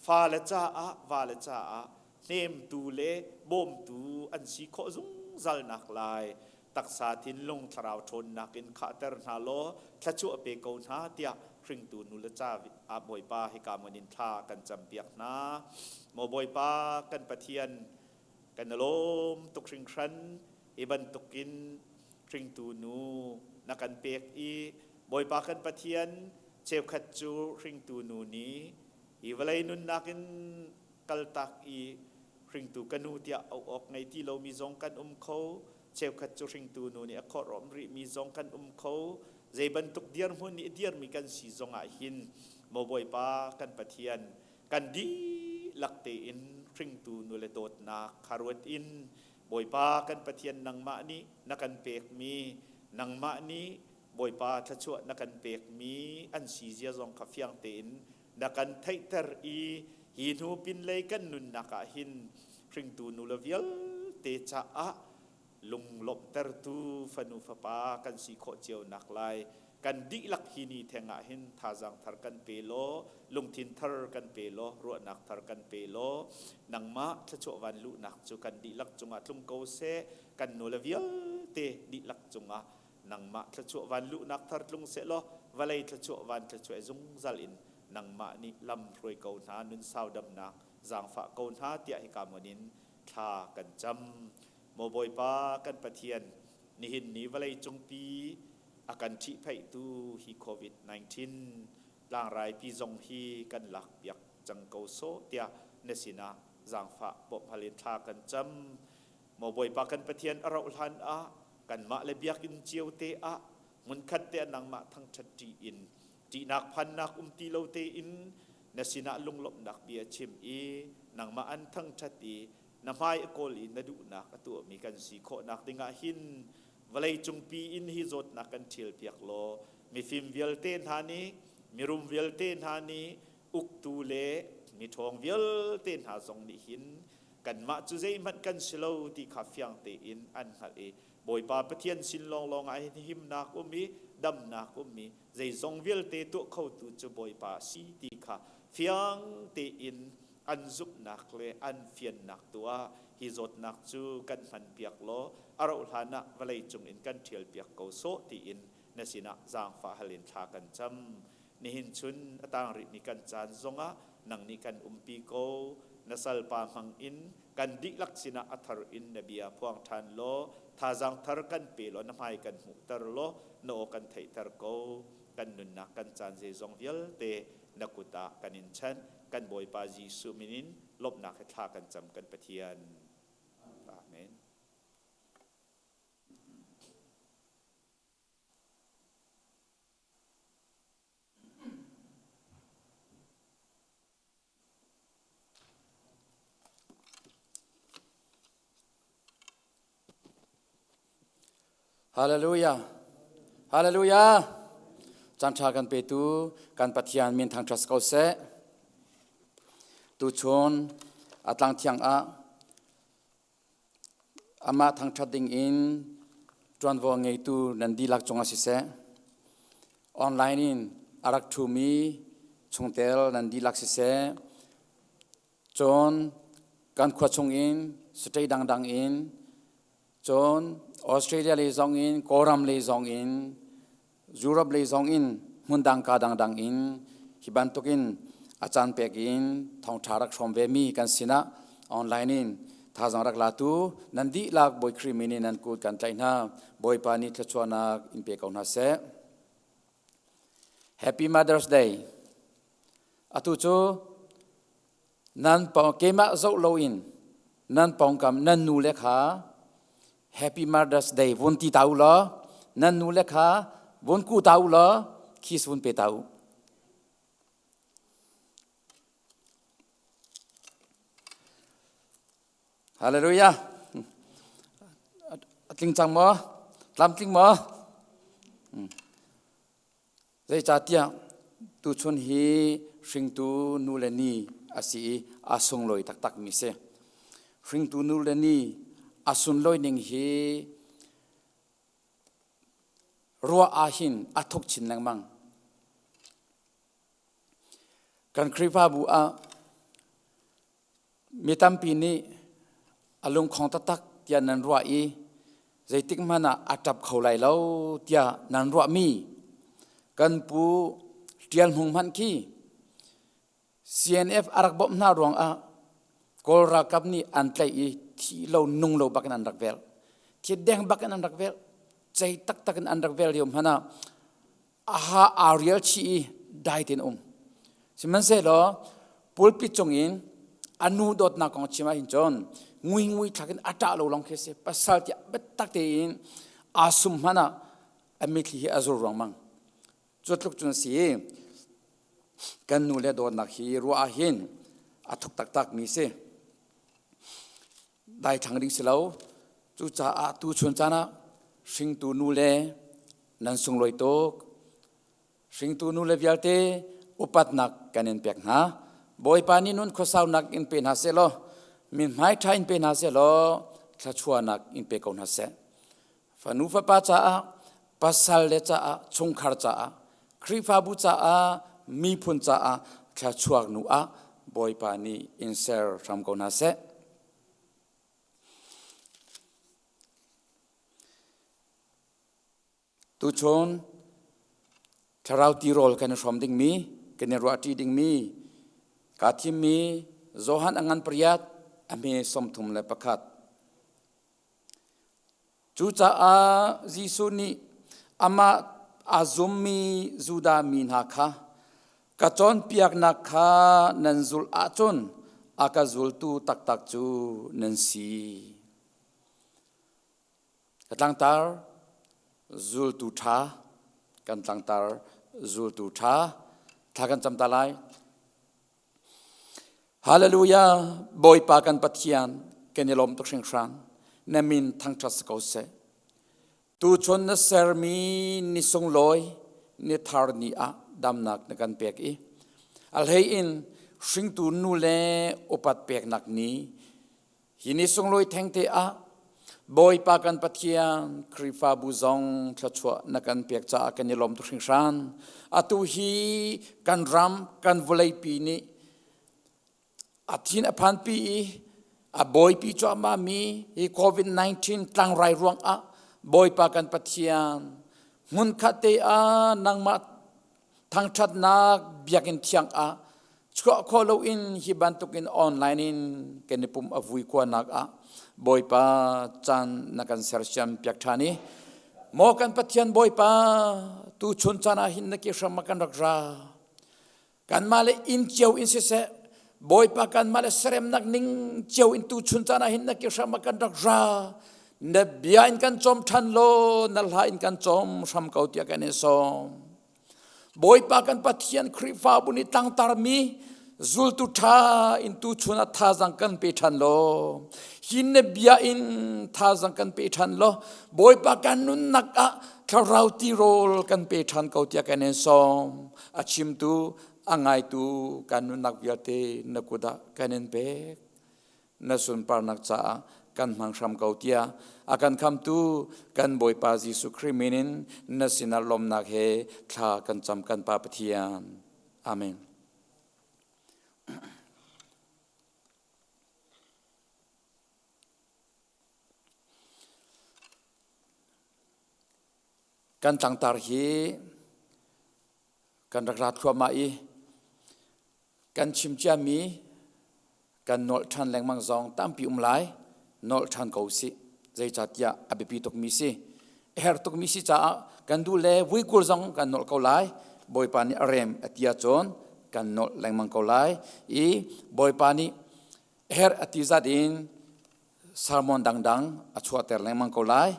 fale caah vale caah hnemtu le bawmtu an si khawh zungzal nak lai taksa thinlung thlarau ṭhawnnak in khahter hna law thluachuah pe ko hna tiah. Hringtu nu le ca ah Bawipa hika mun in thla kan campiak hna. Maw Bawipa kan Pathian kan i lawm tuk hringhran hi bantukin hringtu nu na kan pek i Bawipa kan Pathian cheukhat cu hringtu nu nih hi vawlei nunnak in kaltak i hringtu ka nu tiah auh awk ngei ti lomi zong kan um kho. Cheukhat cu hringtu nu nih a khawhrawm rihmi zong kan um kho. Zei bantuk dirhmun i dirmi kan si zongah hin maw Bawipa kan Pathian kan dihlak tein hringtu nu le dawtnak kha ruat in Bawipa kan Pathian nangmah nih na kan pekmi nangmah nih Bawipa thluachuah na kan pekmi an si zia zong kha fiang tein na kan theihter i hi hnu pinlei kan nunnak ah hin hringtu nu le vialte caah lunglawmhtertu fanu fapa kan si khawh cio nak lai kan dihlak hi ni theng ah hin thazaang thar kan pe law lungthin thar kan pe law ruahnak thar kan pe law nangmah thluachuah van luhnak cu kan dihlak cungah tlung ko seh kan nu le vialte dihlak cungah nangmah thluachuah van luhnak thar tlung seh law vawlei thluachuah van thluachuah zungzal in nangmah nih lam hruai ko hna nun sau damnak zaangfah ko hna tiah hika mun in thla kan cam maw bawipa kan pathian nihin ni vawlei cungpi a kan ṭhihphaihtu hi covid-19 tlangrai pi zong hi kan lak piak cang ko sawh tiah na sinah zaangfah bawmhhal in thla kan cam maw bawipa kan pathian a rauh hlan ah kanmah le biakinn cio te ah hmunkhat te ah nangmah thangṭhat ṭi in ṭihnak phannak um ti lo tein na sinah lunglawmhnak bia chim i nangmah an thangṭhat i na hmai a kawl i na duhnak a tuahmi kan si khawhnak dingah hin vawlei cungpi in hi zawtnak kan ṭhial piak law mifim vialte hna nih mirum vialte hna nih uktu le miṭhawng vialte hna zong nih hin kanmah cu zeihmanh kan si lo ti kha fiang tein an hngalh i Bawipa Pathian sin lawnglawng ah hin himnak um i damnak um i zeizong vialte tuah khotu cu Bawipa a si ti kha fiang tein an zumhnak le an fiannak tu ah hi zawtnak cu kan hmanpiak law a rauh hlan ah vawlei cung in kan ṭhialpiak ko sawh tiin na sinah zaangfah hal in thla kan cam. Nihin chun a tang rihmi kan caan zongah nang nih kan umpi ko. Na salpa hmang in kan dihlak sinah a thar in na bia phuang ṭhan law thazaang thar kan pe law na hmai kan hmuhter law na aw kan theihter ko. Kan nunnak kan caan zeizong vialte na kut ah kan in chanh. Kan Bawipa Jesuh min in lawmhnak he thla kan cam kan Pathian. Amen. Hallelujah. Hallelujah. Caan ṭha kan petu kan Pathian min thangṭhat ko seh. Tuchun a tlang thiang ah amah thangṭhat ding in ṭuanvo ngeitu nan dihlak cungah siseh, online in a rak ṭhumi chungtel nan dihlak siseh, cun kan khua chung in state dangdang in cun Australia lei zong in Kawlram lei zong in Europe lei zong in hmun dang ka dangdang in hi bantukin a caan pek in thawngṭha rak hrawm ve mi kan sinah online in thazang rak latu nan dihlak Bawi Khrih min in nan kut kan tlaih hna. Bawipa nih thluachuahnak in pe ko hna seh. Happy Mother's Day. Atu cu nan pawng keimah zoh loin nan pawngkam nan nu le kha Happy Mother's Day vun ti ta u law nan nu le kha vun ku ta u law kiss vun pe ta u. Hallelujah. A tling cang maw? Tlamtling maw? Zeicahtiah tuchun hi hringtu nu le ni a si i a sunglawi taktakmi si. Hringtu nu le ni a sunlawi ning hi ruah ahhin a thuk chin lengmang. Kan Khrihfabu ah Mi tampi nih a lungkhong taktak tiah nan ruah i zeitik hmanh ah a ṭap kho lai lo tiah nan ruahmi kan pu Ṭial Hmung hmanh khi CNF a rak bawmh hna ruangah Kawl ralkap nih an tlaih i thi lo nung lo bakin an rak velh. Thi deng bakin an rak velh. Cei taktak in an rak vel lio hmanh ah aha aa rial chih i dai tein um. Sihmanhsehlaw pulpit cung in a nu dawtnak kong chim ahhin cun ngui ngui thlak in a ṭah lo lawng khi a si. Pasal tiah biatak tein aa sum hmanh ah a mitthli hi a zur ruangmang. Cu tluk cun si kan nu le dawtnak hi ruah ahhin a thuk taktak mi si. Daithlang ding si lo. Cucaah tuchun caan ah hringtu nu le nan sunglawi tuk. Hringtu nu le vialte upatnak kan in pek hna. Bawipa nih nun khuasaunak in pe hna seh law, mithmai ṭha in pe hna seh law, thluachuahnak in pe ko hna seh. Fanu fapa caah, pasal le caah, chungkhar caah, Khrihfabu caah, miphun caah thluachuak nu ah Bawipa nih in ser hram ko hna seh. Tuchun thlarau tirawl kan i hrawm dingmi, kan i ruahṭi dingmi, kaa thimmi Johan a ngan pariat a hme 31. Cucaah Jesuh nih amah a zummi Judah mi hna kha ka cawnpiaknak kha nan zulh ahcun a ka zultu taktak cu nan si. Ka tlangtar zultu ṭha, kan tlangtar zultu ṭha, thla kan cam ta lai. Hallelujah, Bawipa kan Pathian, kan i lawm tuk hringhran. Na min thangṭhat si ko seh. Tuchun na sermi ni sunglawi ni thar ni ah damnak na kan pek i a hlei in hringtu nu le upat peknak ni Hi ni sunglawi thengte ah Bawipa kan Pathian Khrihfabu zong thluachuah na kan pek caah kan i lawm tuk hringhran. Atu hi kan ram, kan vawleipi nih a thin a phanpi i a bawipi cuahmah mi hi COVID-19 tlangrai ruangah Bawipa kan Pathian hmunkhat te ah nangmah thangṭhatnak biakinn thiang ah chuah khawh loin hi bantukin online in kan i pumh a vui kuanak ah Bawipa caan na kan sersiam piak ṭhan i maw kan Pathian Bawipa tu chun caan ah hin na ke hram ah kan rak ra kanmah le inn cio in siseh Bawipa kanmah le seremnak ning cio in tu chun caan ah hin na ke hram ah kan rak ra na bia in kan cawm ṭhan law na hla in kan cawm hram ko tiah kan in sawm Bawipa kan Pathian Khrihfabu nih tlangtarmi zultu ṭha in tu chun ah thazaang kan pe ṭhan law hi na bia in thazaang kan pe ṭhan law Bawipa kan nunnak ah thlarau tirawl kan pe ṭhan ko tiah kan in sawm a chimtu a ngaitu kan nunnak vialte na kut ah kan in pek na sunparnak caah kan hmang hram ko tiah a kan khamtu kan Bawipa Jesuh Khrih min in na sinah lawmnak he thla kan cam kan Pa Pathian. Amen. Kan tlangtar hi kan rak ra thluahmah i kan chim ciami kan nolh ṭhan lengmang zong tampi um lai nolh ṭhan ko sih zeicahtiah a biapi tukmi si a herh tukmi si caah kan duh le vuikul zong kan nolh ko lai bawipa nih a rem a ti ahcun kan nolh lengmang ko lai i bawipa nih a herh a ti zat in sermon dangdang a chuahter lengmang ko lai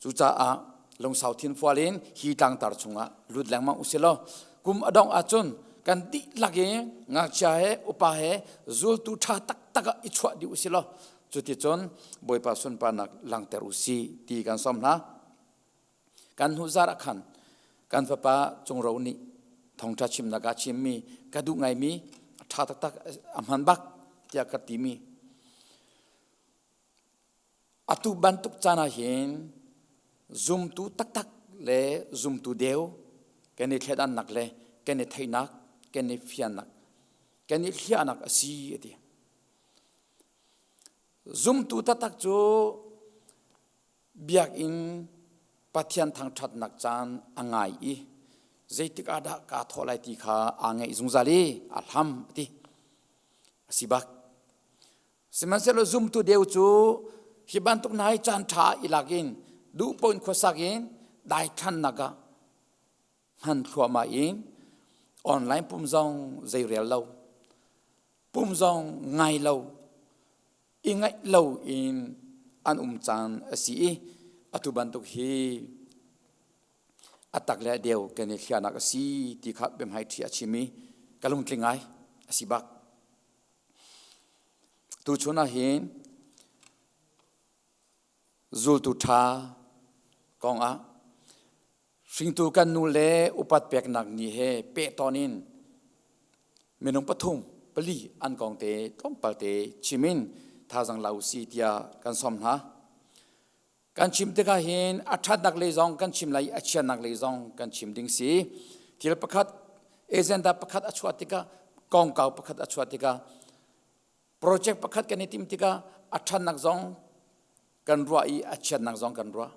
Cucaah lungsau thinfual in hi tlangtar chungah lut lengmang usih law kum a dongh ahcun kan dihlak i ngakchia he upa he zultu ṭha taktak ah i chuah dih usih law cuticun Bawipa sunparnak langhter usih ti kan sawm hna. Kan hnu zar ah khan kan fapa Cungro nih thawngṭha chimnak ah chimmi ka duh ngaimi a ṭha taktak a hman bak tiah ka timi Atu bantuk caan ah hin zumtu taktak le zumtu deu kan i thleidannak le kan i theihnak, kan i fiannak, kan i hliahnak a si a ti. Zumtu taktak cu biakinn Pathian thangṭhatnak caan a ngai i. Zeitik ah dah kaa thawh lai ti kha aa ngaih zungzal i a hlam a ti. A si bak. Sihmanhsehlaw zumtu deu cu hi bantuk hna hi caan ṭha i lak in duh paoh in khuasak in daithlannak ah hman thluahmah in online pum zong zeirel lo, pum zong ngai lo, i ngaih lo in an um caan a si i atu bantuk hi a tak le a deu kan i hliahnak a si ti kha biahmaiṭhi a chim i ka lungtling ngai a si bak. Tuchun ah hin zultu ṭha kong ah hringtu kan nu le upat peknak ni he pehtawn in minung pathum pali an kong te tlawmpal te chim in thazang la usi tiah kan sawm hna. Kan chim tikah hin a ṭhatnak lei zong kan chim lai i a chiatnak lei zong kan chim ding si. Thil pakhat agenda pakhat a chuah tikah kongkau pakhat a chuah tikah project pakhat kan i tim tikah a ṭhatnak zong kan ruah i a chiatnak zong kan ruah.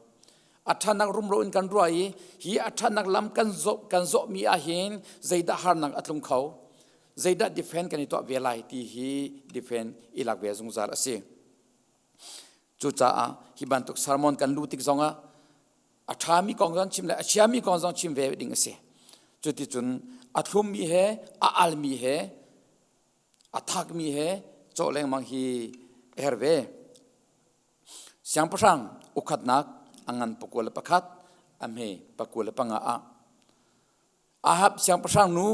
A ṭhatnak rumro in kan ruah i hi a ṭhatnak lam kan zawh kan zawhmi ahhin zeidah harnak a tlung kho zeidah defend kan i tuah ve lai ti hi defend i lak ve zungzal a si. Cucaah hi bantuk sermon kan luh tik zongah a ṭhami kong zong chim le a chiami kong zong chim ve ding a si. Cuticun a thlummi he a almi he a thakmi he cawh lengmang hi a herh ve. Siangpahrang ukhatnak a ngan 21 a hme 25 ah Ahab siangpahrang nu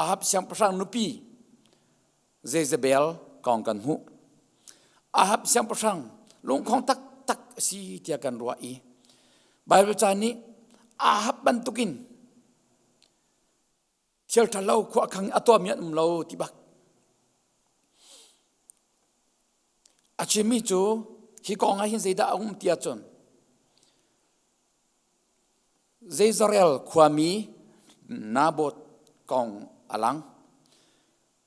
Ahab siangpahrang nupi Jezebel kong kan hmuh. Ahab siangpahrang lungkhong taktak a si tiah kan ruah i Baibal ca nih Ahab bantukin thil ṭhalo khuakhang a tuahmi an um lo ti bak. A chimmi cu hi kong ah hin zeidah a um ti ahcun Jezreel khuami Naboth kong a lang.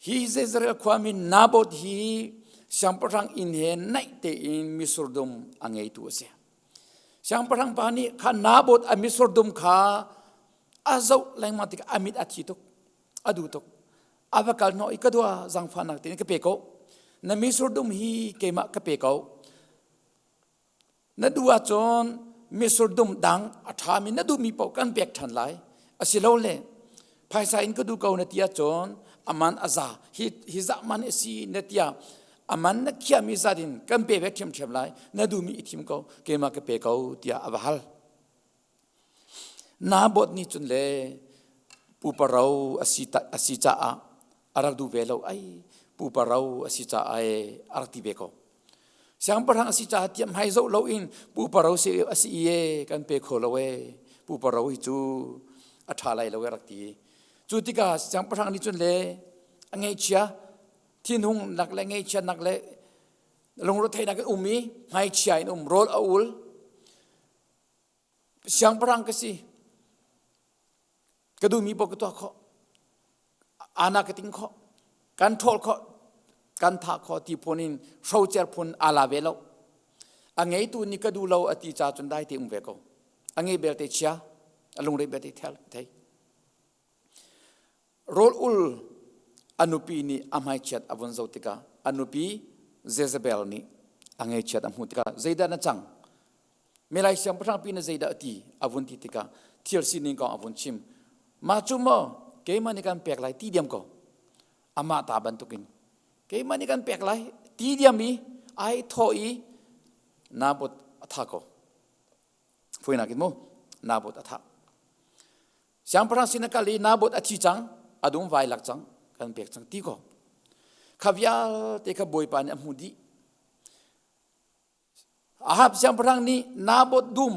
Hi Jezreel khuami Naboth hi siangpahrang inn he naih tein mitsur dum a ngeitu a si. Siangpahrang pa nih kha Naboth a mitsur dum kha a zoh lengmang tikah a mit a thi tuk, a duh tuk. A va kal hnawh i ka dua zaangfahnak tein ka pe ko. Na mitsur dum hi keimah ka pe ko. Na duh ahcun mitsur dum dang a ṭhami na duhmi paoh kan pek ṭhan lai. Asilole phaisa in ka duh ko na ti ahcun a man a za hi hi zah man a si na tiah a man na khiahmi zat in kan pe ve ṭhiamṭhiam lai na duhmi i thim ko keimah ka pe ko tiah a va hal. Naboth nih cun le pupa ro a si, a si caah a rak duh ve lo ai pupa ro a si caah e a rak ti ve ko. Siangpahrang a si caah tiah hmai zoh loin pupa ro si a si i e kan pe kho lo e pupa ro hi cu a ṭha lai lo e rak ti. Cu tikah siangpahrang nih cun le a ngeihchia thinhung nak le ngeihchiatnak le lungretheihnak in um i hmaichia in um rawl a ul Siangpahrang ka si. Ka duhmi paoh ka tuah khawh. Ana ka ting khawh. Kan ṭhawl khawh. Kan thah khawh ti phun in hrocer phun aa la ve lo. A ngeitu nih ka duh lo a ti ca cun dai te um ve ko. A ngei belte chia, a lungre belte thel thei. Rawl ul a nupi nih a hmaichiat a vun zoh tikah a nupi Jezebel nih a ngeichiat a hmuh tikah zeidah na cang? Milai siangpahrang pi na zeidah a ti? A vun ti tikah thil sining kong a vun chim. Mah cu maw keimah nih kan pek lai ti diam ko. Amah ta bantukin keimah nih kan pek lai ti diam i ai thawh i Naboth a tha ko. Fuinak in mu Naboth a thah. Siangpahrang sin a kal i Naboth a thi cang, a dum vai lak cang, kan pek cang ti ko. Kha vialte kha Bawipa nih a hmuh dih. Ahab siangpahrang nih Naboth dum,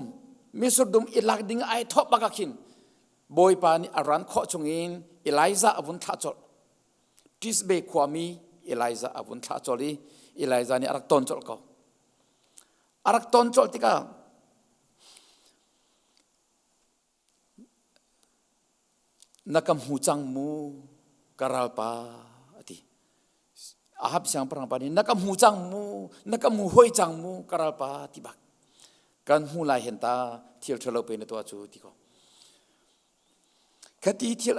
mitsur dum i lak ding ai thawh bak ah khin Bawipa nih a ran khawh chungin Elijah a vun thlah colh. Tisbe khuami Elijah a vun thlah colh i Elijah nih a rak ton colh ko. A rak ton colh tikah Na ka hmu cang mu, ka ralpa, a ti. Ahab siangpahrang pa nih na ka hmu cang mu, na ka hmu hoi cang mu, ka ralpa ti bak. Kan hmu lai hen ta, thil ṭhalo pe na tuah cu ti ko. Khati thil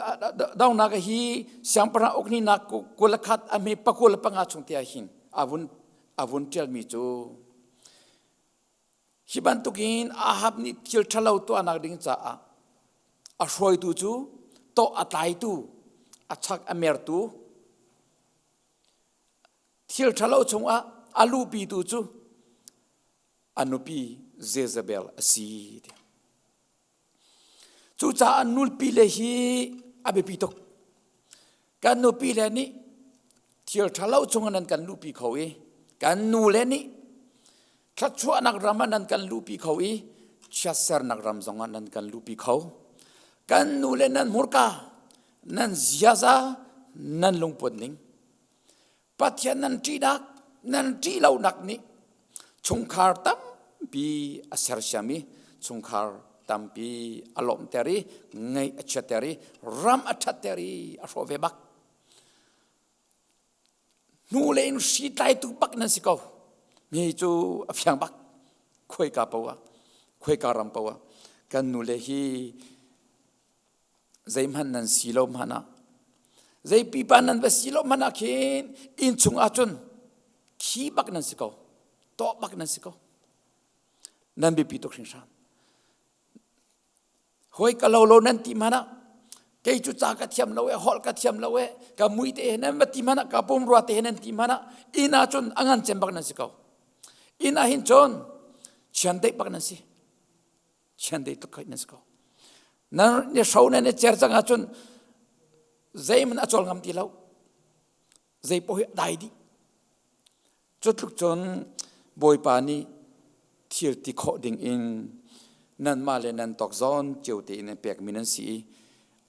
dongnak hi siangpahrang ukninak 21 a hme 25 chung te ah hin avun avun ṭialmi cu hi bantukin Ahab nih thil ṭhalo tuahnak ding caah a hruaitu cu tawh a tlaitu a chak a mertu thil ṭhalo chungah a luhpitu cu a nupi Jezebel a si. Cucaah nupi le hi a biapi tuk. Kan nupi le nih thil ṭhalo chungah nan kan luhpi kho i kan nu le nih thluachuahnak ram ah nan kan luhpi kho i chiatsernak ram zongah nan kan luhpi kho. Kan nu le nan hmurka, nan ziaza, nan lungput ning Pathian nan ṭihnak, nan ṭih lonak nih chungkhar tampi a sersiam i chungkhar tampi a lawmhter i ngaih a chiatter i ram a ṭhatter i a hrawh ve bak. Hnu le in hri tlaitu bak nan si ko. Mi cu a fiang bak. Khuaika poah, khuaika ram poah kan nu le hi zeihmanh nan si lo hmanh ah zei pipa nan va si lo hmanh ah khin innchung ahcun khi bak nan si ko tawh bak nan si ko nan biapi tuk hringhran hoi ka lo lo nan ti hmanh ah kei cu ca ka thiam lo e holh ka thiam lo e ka mui te he nan va ti hmanh ah ka pumrua te he nan ti hmanh ah inn ahcun a ngan cem bak nan si ko inn ah hin cun chiandeih bak nan si chiandeih tuk khoi nan si ko nan ni hro nan i cer cang ahcun zeihmanh a cawl ngam ti lo zei paoh hi a dai dih cu tluk cun bawipa nih thil ti khawh ding in nanmah le nan tawk zawn cio tein an pekmi nan si i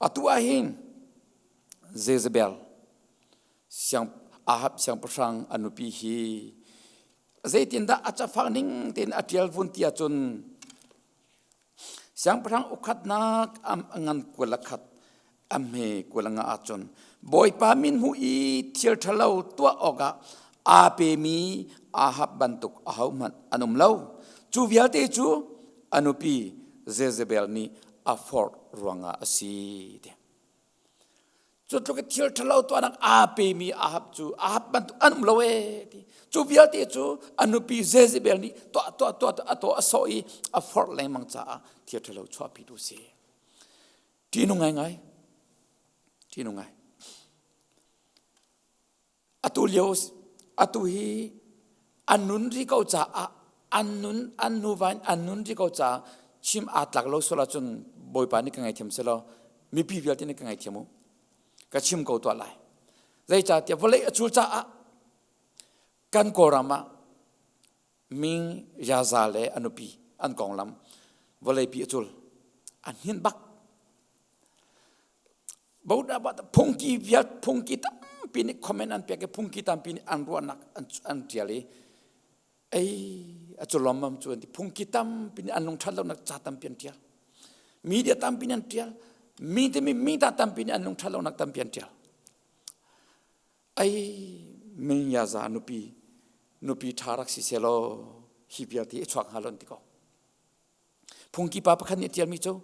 atu ah hin Jezebel siang Ahab siangpahrang a nupi hi Zeitindah a cafang ning tein a ṭial vun ti ahcun siangpahrang ukhatnak a ngan 21 a hme 25 ahcun Bawipa min hmuh i thil ṭhalo tuah awkah aa pemi Ahab bantuk ahohmanh an um lo. Cu vialte cu a nupi Jezebel nih a forh ruangah a si. Cu tluk i thil ṭhalo tuahnak aa pemi Ahab cu Ahab bantuk an um lo ee ti. Cu vialte cu a nupi Jezebel nih tuah tuah tuah a tuah a sawh i a forh lengmang caah thil ṭhalo chuahpitu si. Ṭihnung ngaingai. Ṭihnung ngai. Atu lio atu hi an nun ri ko caah an nun an nuva in an nun ri ko caah chim aa tlak lo sual ahcun Bawipa nih ka ngaithiam selaw mipi vialte nih ka ngaithiam u ka chim ko tuah lai zeicahtiah vawlei a cul caah kan Kawlram ah Ming Yaza le a nupi an konglam vawleipi a cul an hnin bak Phungki vial phungki tampi nih comment an pek i phungki tampi nih an ruahnak an ṭial i ei a cu lawmmam cu an ti phungki tampi nih an lungṭhat lonak ca tampi an ṭial media tampi nih an ṭial mi timi mi ta tampi nih an lungṭhat lonak tampi an ṭial ei mingyaza nupi nupi ṭha rak si selaw hi vialte i chuak hnga lo an ti ko phungki pa pakhat nih a ṭialmi cu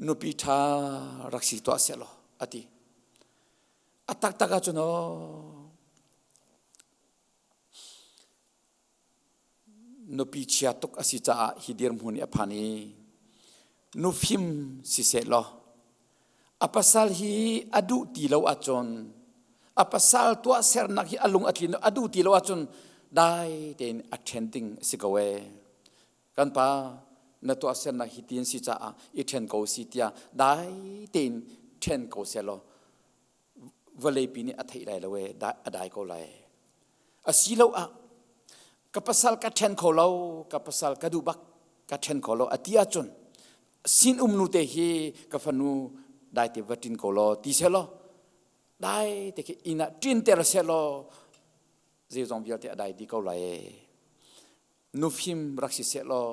Nupi ṭha rak si tuah sehlaw a ti. A taktak ahcun aw nupi chia tuk a si caah hi dirhmun i a phan i nufim si sehlaw a pasal hi a duh ti lo ahcun a pasal tuahsernak hi a lung a tlin a duh ti lo ahcun dai tein a ṭhen ding a si ko ee. Kan pa na tuahsernak hi ti an si caah i ṭhen ko si tiah dai tein ṭhen ko sehlaw vawleipi nih a theih lai lo ee a dai ko lai. Asiloah ka pasal ka ṭhen kho lo ka pasal ka duh bak ka ṭhen kho lo a ti ahcun sinum nu te hi ka fanu dai te va ṭin ko law ti sehlaw dai te khi inn ah ṭinter sehlaw zeizong vialte a dai dih ko lai ee. Nufim rak si sehlaw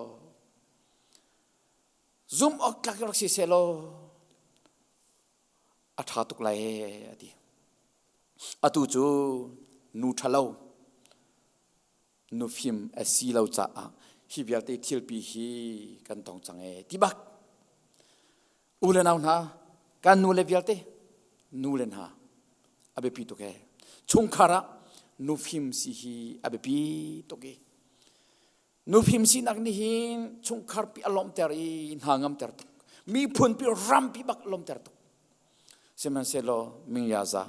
zumh awk tlak rak si sehlaw a ṭha tuk lai ee a ti. Atu cu nu ṭhalo nufim a si lo caah hi vialte thilpi hi kan tong cang ee ti bak. U le nau hna, kan nu le vialte nu le hna a biapi tuk ee. Chungkhar ah nufim si hi a biapi tuk i nufim sinak nih hin chungkhar pi a lawmhter i hna ngamter tuk. Miphun pi rampi bak a lawmhter tuk. Sihmanhsehlaw Mingyaza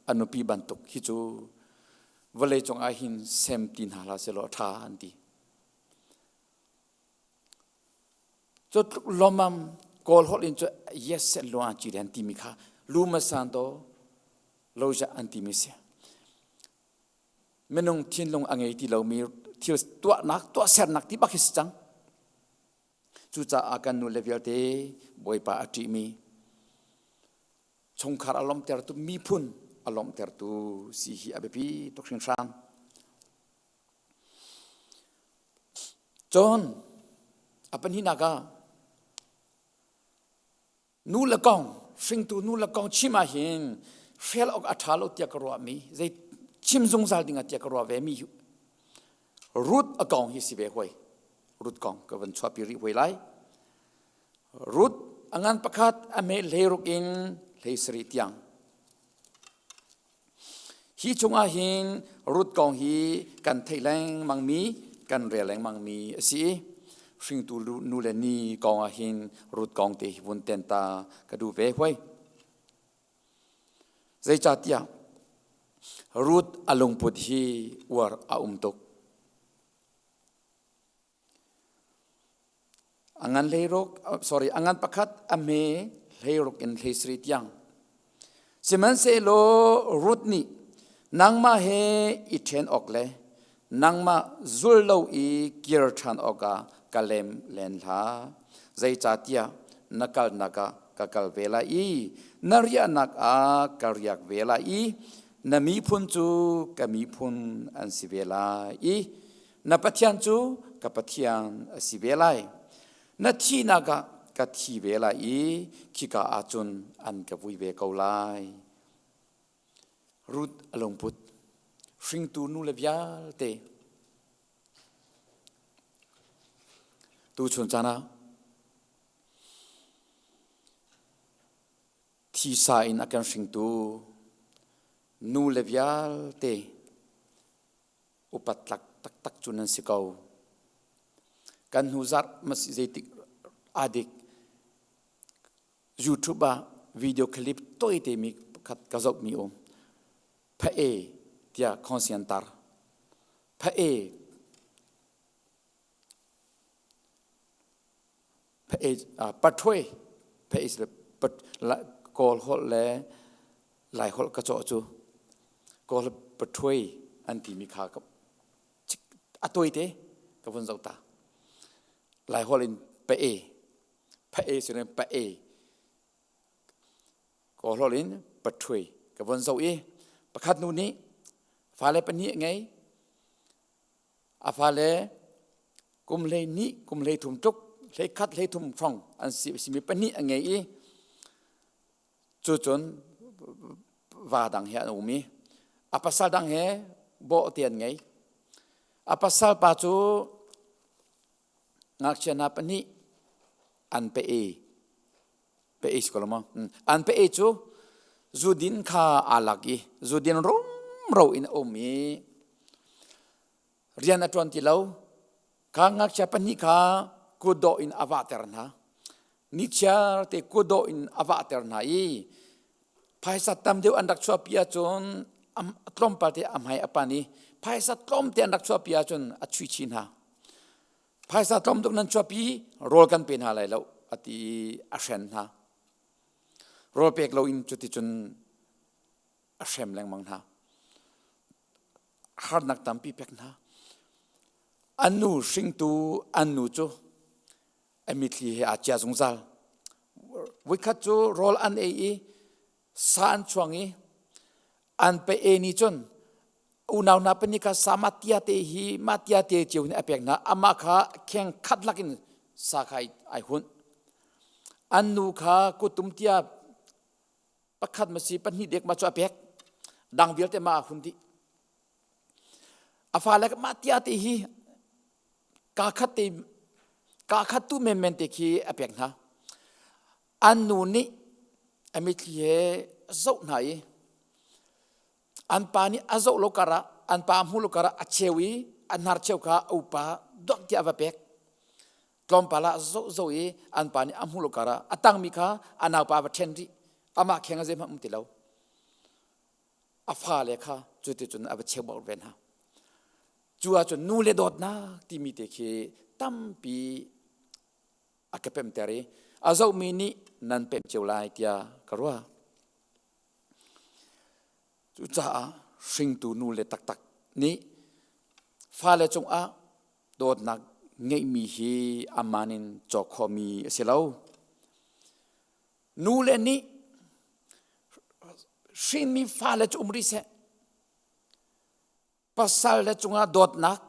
a nupi bantuk hi cu vawlei cung ah hin sem ti hna hlah sehlaw a ṭha an ti. Cu tluk lawmmam Kawl holh in cu yes set luang ci an timi kha lumasan to loja an timi si. Minung thinlung a ngei ti lomi thil tuahnak tuahsernak ti bak hi si cang. Cucaah kan nu le vialte Bawipa a ṭihmi chungkhar a lawmhtertu miphun a lawmhtertu si hi a biapi tuk hringhran. Cun a pahnihnak ah nu le kong hringtu nu le kong chim ah hin hrel awk a ṭha lo tiah ka ruahmi zei chim zungzal ding ah tiah ka ruah ve mi Ruth a kong hi si ve hoi Ruth kong ka van chuahpi rih hoi lai Ruth a ngan pakhat a me hleiruk in hlei sarih tiang Hi chungah hin Ruth kong hi kan theih lengmangmi, kan rel lengmangmi a si i hringtu nu le ni kong ah hin Ruth kong te hi vun ten ta ka duh ve huai. Zeicahtiah Ruth a lungput hi uar a um tuk. A ngan hleiruk, sorry, a ngan pakhat a hme hleiruk in hleisarih tiang. Sihmanhsehlaw Ruth nih nangmah he i ṭhen awk le nangmah zul lo i kir ṭhan awkah ka lem len hlah. Zeicahtiah na kalnak ah ka kal ve lai i na riahnak ah ka riak ve lai i na miphun cu ka miphun an si ve lai i Na Pathian cu ka Pathian a si ve lai. Na thihnak ah ka thi ve lai i khika ah cun an ka vui ve ko lai. Ruth a lungput hringtu nu le vialte tuchun caan ah thisa in a kan hringtu nu le vialte upat tlak taktak cu nan si ko. Kan hnu zarh mas zeitik adik YouTube ah video clip toite mi khat ka zoh mi um. Pha e tiah khongsian tar. Pha e pha e pathui pha e kawl holh le lai holh ka cawh cu kawl pathui an timi kha a tuai te ka vun zoh ta lai holh in pa e pha e si pa e kawl holh in pathui ka vun zoh i pakhat nu nih fale pahnih ngei A fale kum 12 kum 13 tluk 11 13 hrawng an si simi pahnih a ngei i cu cun va dang he an um i a pasal dang he bawh te an ngei. A pasal pa cu ngakchia hna pahnih an pe i pe i si ko lo maw? An pe i cu zudin kha aa lak i zudin rumro in a um i rian a ṭuan ti lo. Kha ngakchia pahnih kha kutdawh in a vahter hna. Nichiar te kutdawh in a vahter hna i phaisa tam deuh an rak chuahpi ahcun tlawmpal te a hmai a pan i phaisa tlawmte an rak chuahpi ahcun a chuih chih hna. Phaisa tlawm tuk nan chuahpi rawl kan pe hna lai lo a ti i a hren hna. Rawl pek loin cuticun a hrem lengmang hna. Harnak tampi pek hna. An nu hringtu an nu cu a mitthli he aa cia zungzal. Voikhat cu rawl an ei i sa an chuang i an pe e nih cun unau hna pahnih kha sa matia te hi matia te cio in a pek hna amah kha kheng khat lakin sa kha ai hunh an nu kha kutum tia pakhat ma si pahnih dek ma cu a pek dang vialte ma a hun dih a fale mah tia te hi kaa khat te kaa khat tu menmen te khi a pek hna. An nu nih a mitthli he a zoh hna i an pa nih a zoh lo karah an pa a hmuh lo karah a cheu i a hnar cheu kha a upa dok tiah a va pek. Tlawmpal ah a zoh zoh i an pa nih a hmuh lo karah a tangmi kha a naupa a va ṭhen rih. Amah kheng a zeihmanh um ti lo. A fale kha cuticun a va cheuhbauh ve hna. Cu ahcun nu le dawtnak timi te khi tampi a ka pemter i a zohmi nih nan pem cio lai tiah ka ruah. Cucaah hringtu nu le taktak nih fale cungah dawtnak ngeihmi hi aman in cawk khawhmi a si lo. Nu le nih hrinmi fale cu um rih seh. Pasal le cungah dawtnak,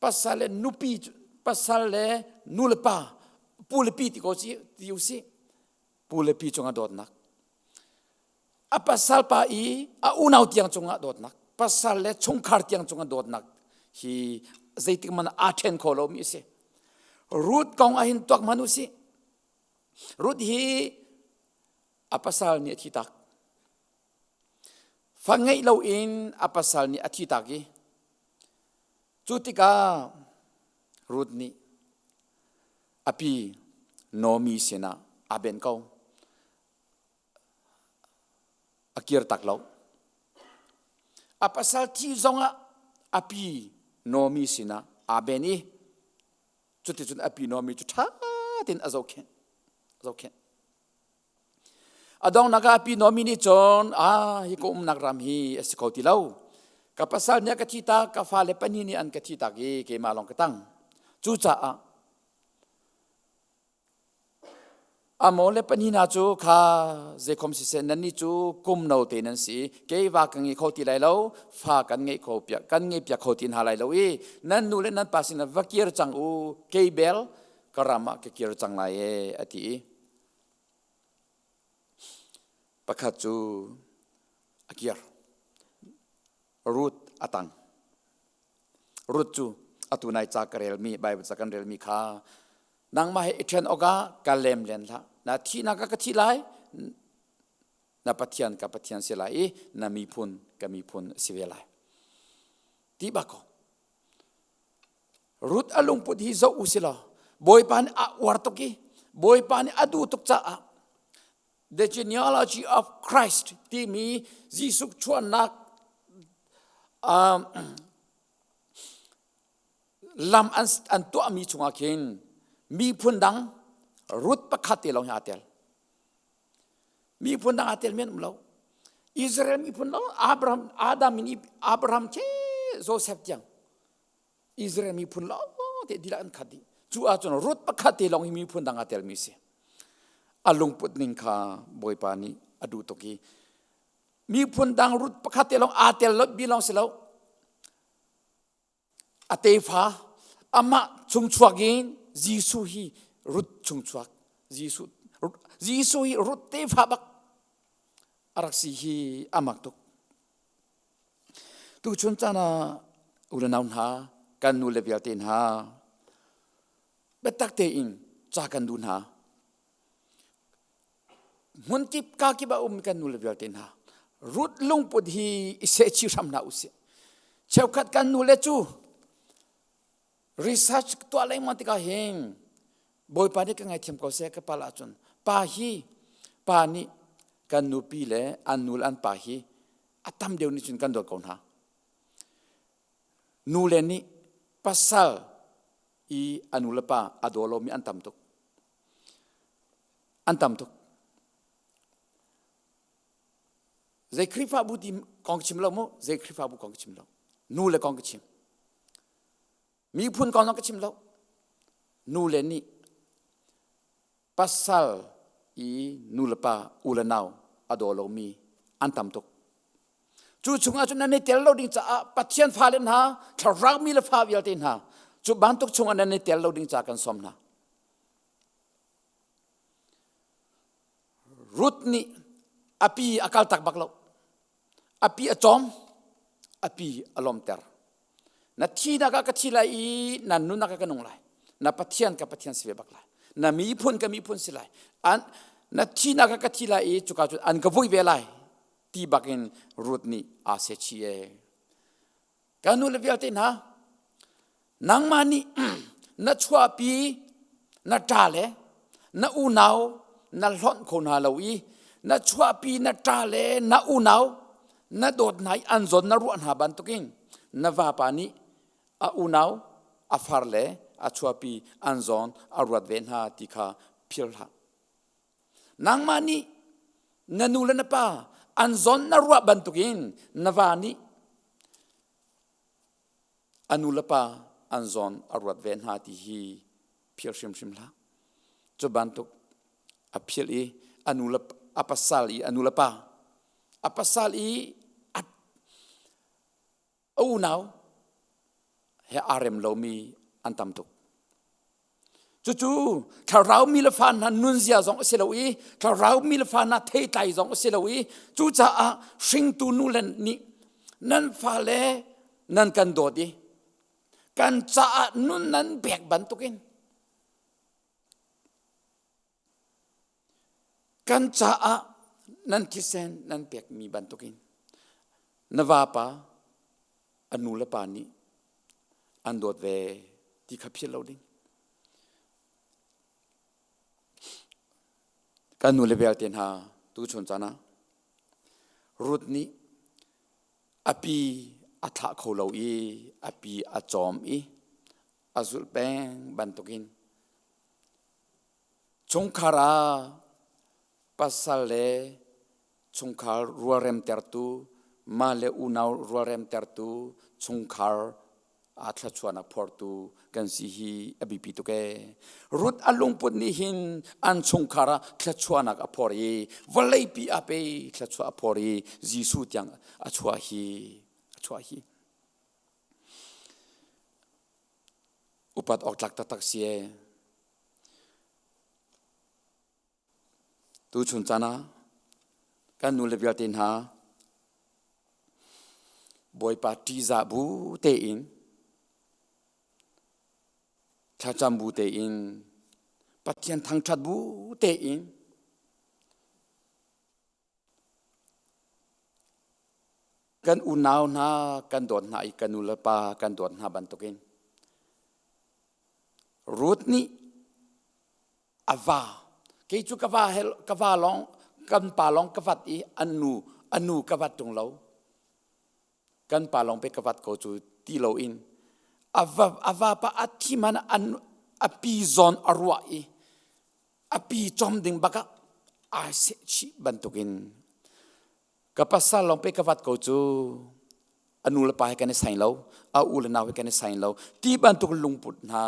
pasal le nupi, pasal le nu le pa, pu le pi ti ko si, ti usih. Pu le pi cungah dawtnak. A pasal pa i a unau tiang cungah dawtnak, pasal le chungkhar tiang cungah dawtnak hi zeitik man aa ṭhen kho lomi a si. Ruth kong ah hin tuak hmanh usih. Ruth hi a pasal nih a thi tak. Fa ngeih loin a pasal nih a thihtak i cu tikah Ruth nih a pi Naomi sinah aa benh ko. A kir tak lo. A pasal thi zongah a pi Naomi sinah aa ben i cuticun a pi Naomi cu ṭha tein a zohkhenh. A zohkhenh. A donghnak ah pi Naomi nih cun ah hi ka umnak ram hi a si kho ti lo. Ka pasal nih a ka thi tak, ka fale pahnih nih an ka thi tak i keimah lawng ka tang. Cucaah a maw le pahnih hna cu kha zeikhom siseh nannih cu kum no te nan si kei va ka ngei kho ti lai lo fa kan ngei kho piak kan ngei piak kho ti hna lai lo i nan nu le nan pa sinah va kir cang u kei bel ka ram ah ka kir cang lai e a ti i Pakhat cu a kir. Ruth a tang. Ruth cu atu nai ca ka relmi Bible ca kan relmi kha nangmah he i ṭhen awkah ka lem len hlah. Na thihnak ah ka thi lai, na Pathian ka Pathian si lai i na miphun ka miphun si ve lai. Ti bak ko. Ruth a lungput hi zoh u si law Bawipa nih a uar tuk i Bawipa nih a duh tuk caah The Genealogy of Christ timi Jesuh chuahnak um, lam an, an tuahmi chungah khin miphun dang Ruth pakhat te lawng hi aa tel. Miphun dang aa tel men um lo. Israel miphun lo Abraham Adam in Abraham che Joseph tiang Israel miphun lawng te dilah an khat dih. Cu ahcun Ruth pakhat te lawng hi miphun dang aa telmi si. A lungput ning kha Bawipa nih a duh tuk i miphun dang Ruth pakhat te lawng aa tel lo bi lawng si lo. A tefa amah chungchuak in Jesuh hi Ruth chungchuak Jesuh Jesuh hi Ruth tefa bak a rak si hi a mak tuk. Tuchun caan ah u le nau hna kan nu le vialte hna biatak tein ca kan duh hna. Hmunkip kakip a um kan nu le vialte hna Ruth lungput hi i sehchih hram hna usih. Cheukhat kan nu le cu research tuah lengmang tikah hin Bawipa nih ka ngaithiam ko seh ka pal ahcun pa hi pa nih kan nupi le an nu le an pa hi a tam deuh nih cun kan dawt ko hna. Nu le nih pasal i a nu le pa a daw lomi an tam tuk. An tam tuk. Zei Khrihfabu ti kong chim lo mu, zei Khrihfabu kong ka chim lo. Nu le kong ka chim. Miphun kong zong ka chim lo. Nu le nih pasal i nu le pa u le nau a daw lomi an tam tuk. Cu chungah cun nan i tel lo ding caah Pathian fale hna, thlarau mi le fa vialte hna, cu bantuk chungah nan i tel lo ding caah kan sawm hna. Ruth nih a pi a kal tak bak lo. A pi a cawm, a pi a lawmter. Na thinak ah ka thi lai i na nunnak ah ka nung lai. Na Pathian ka Pathian si ve bak lai. Na miphun ka miphun si lai. An na thinak ka thi lai i cuka cun an ka vui ve lai ti bakin Ruth nih aa se chi e. Ka nu le vialte hna, nangmah nih na chuahpi na ṭa le na unau na hlonh kho hna lo i na chuahpi na ṭa le na unau na dawt hna i an zawn na ruah hna bantukin na vapa nih a unau a far le a chuahpi an zawn a ruat ve hna ti kha philh hlah. Nangmah nih na nu le na pa an zawn na ruah bantukin na va nih a nu le pa an zawn a ruat ve hna ti hi phil hrimhrim hlah. Cu bantuk a philh i a nu le a pasal i a nu le pa a pasal i a a unau he aa rem lomi an tam tuk. Cucu thlarau mi le fa hna nunzia zong a si lo i thlarau mi le fa hna theitlai zong a si lo i cucaah hringtu nu le nih nan fale nan kan dawt i kan caah nun nan pek bantukin Kan caah nan thisen nan pekmi bantukin na vapa a nu le pa nih an dawt ve ti kha philh lo ding. Kan nu le vialte hna tuchun caan ah Ruth nih a pi a thlah kho lo i a pi a cawm i a zulh peng bantukin Chungkhar ah pasal le chungkhar rualremtertu, mah le unau rualremtertu, chungkhar aa thluachuahnak phortu kan si hi a biapi tuk ee. Ruth a lungput nih hin an chungkhar ah thluachuahnak a phor i vawleipi ah pei thluachuah a phor i Jesuh tiang a chuah hi a chuah hi. Upat awk tlak taktak si ee. Tuchun caan ah kan nu le vialte hna Bawipa ṭihzah bu tein thlacam bu tein Pathian thangṭhat bu tein Kan unau hna kan dawt hna i kan nu le pa kan dawt hna bantukin Ruth nih a va kei cu ka va he ka va lawng kan pa lawng ka vat i an nu a nu ka vat ṭung lo kan pa lawng pe ka vat ko cu ti loin a va a vapa a thi man an a pi zawn a ruah i a pi cawm ding bak ah ai seh chih bantukin ka pasal lawng pe ka vat ko cu a nu le pa he kan i sain lo a u le nau he kan i sain lo ti bantuk lungput hna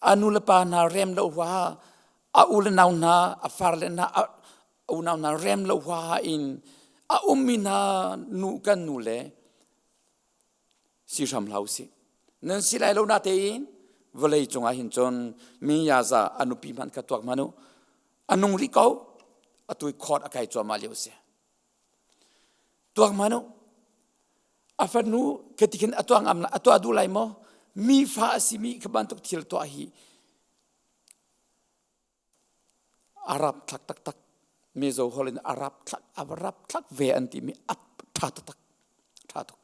a nu le pa hna rem lo hua a u le nau hna a far le hna a unau hna rem lo hua in a ummi hna nu kan nu le si hram hlah usih. Nan si lai lo na tein vawlei cungah hin cun mi yaza a nupi hmanh kha tuak hmanh u a nung rih ko atu i court a kai cuahmah lio si tuak hmanh u a fanu khati khin a tuah ngam a tuah duh lai maw mi fa a simi kha bantuk thil tuah hi Arab thlak taktak Mizo holh in Arab thlak Arab thlak ve an timi a ṭha taktak ṭha tuk.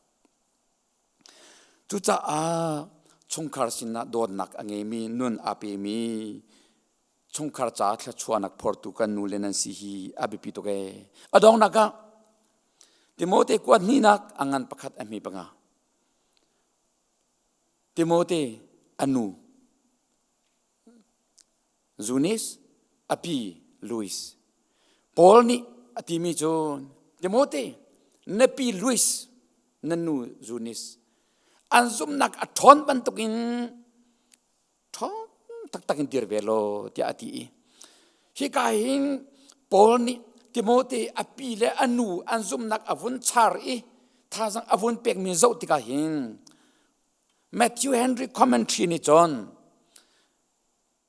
Cucaah chungkhar sinah dawtnak a ngeimi nun aa pemi chungkhar caah thluachuahnak phortu kan nu le nan si hi a biapi tuk ee. A donghnak ah Timote kuat hnihnak a ngan pakhat a hmi panga. Timote a nu Zunis a pi Louis. Paul nih a timi cu Timote na pi Louis na nu Zunis an zumhnak a ṭhawn bantukin ṭhawng taktak in dir ve law tiah a ti i hika hin Paul nih Timote a pi le a nu an zumhnak a vun char i thazang a vun pekmi zoh tikah hin Matthew Henry commentary nih cun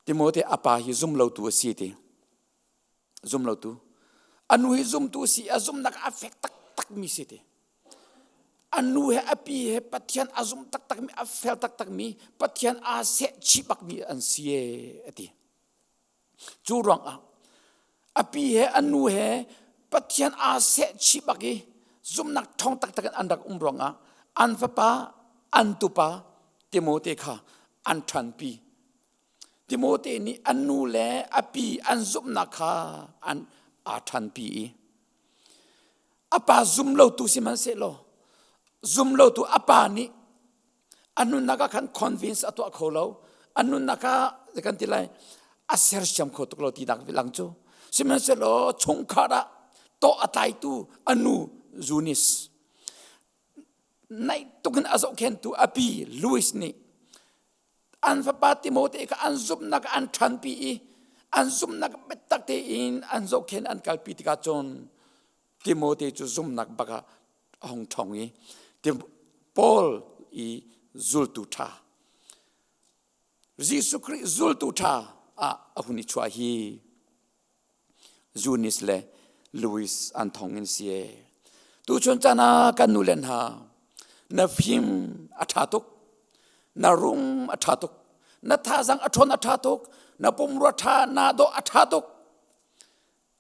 Timote a pa hi zumlotu a si ti. Zumlotu. A nu hi zumtu a si a zumnak a fek taktak mi si ti. A nu he a pi he Pathian a zum taktak mi a fel taktak mi Pathian aa seh chih bak mi an si e a ti. Cu ruangah a pi he a nu he Pathian aa seh chih bak i zumhnak ṭhawng taktak in an rak um ruangah an fapa an tupa Timote kha an ṭhanpi. Timote nih an nu le a pi an zumhnak kha an aa ṭhanpi i a pa zum lotu sihmanhsehlaw zum lotu a pa nih a nunnak ah khan convince a tuah kho lo a nunnak ah kan ti lai a sersiam kho tuk lo ti nak lang cu sihmanhsehlaw chungkhar ah tawh a tlaitu a nu Zunis naih tukin a zohkhentu a pi Louis nih an fapa Timote kha an zumhnak an ṭhanpi i an zumhnak biatak tein an zohkhen an kalpi tikah cun Timote cu zumhnak bak ah a hung ṭhawng i Paul i zultu ṭha Jesuh Khrih zultu ṭha ah a hun i chuah hi Zunis le Louis an thong in si e. Tuchun caan ah kan nu le hna na fim a ṭha tuk na rum a ṭha tuk na thazang a ṭhawn a ṭha tuk na pumrua ṭha na dawh a ṭha tuk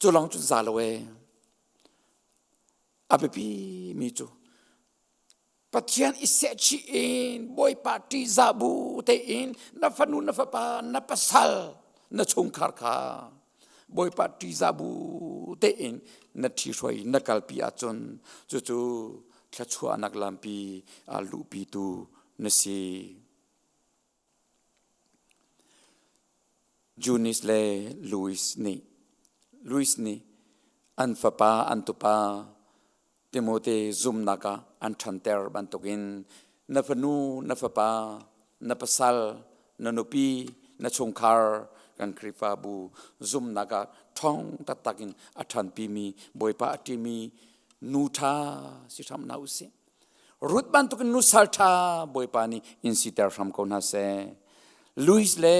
cu lawng cun za lo e a biapi mi cu Pathian i sehchih in Bawipa ṭihzah bu tein na fanu na fapa na pasal na chungkhar kha Bawipa ṭihzah bu tein na ṭhihruai na kalpi ahcun cucu thluachuahnak lampi aa luhpitu na si. Junis le Louis nih an fapa an tupa Timote zumhnak ah an ṭhanter bantukin na fanu na fapa na pasal na nupi na chungkhar kan Khrihfabu zumhnak ah ṭhawng taktak in a ṭhanpimi Bawipa a ṭimi nu ṭha si hram hna usih. Ruth bantukin nusal ṭha Bawipa nih in siter hram ko hna seh. Louis le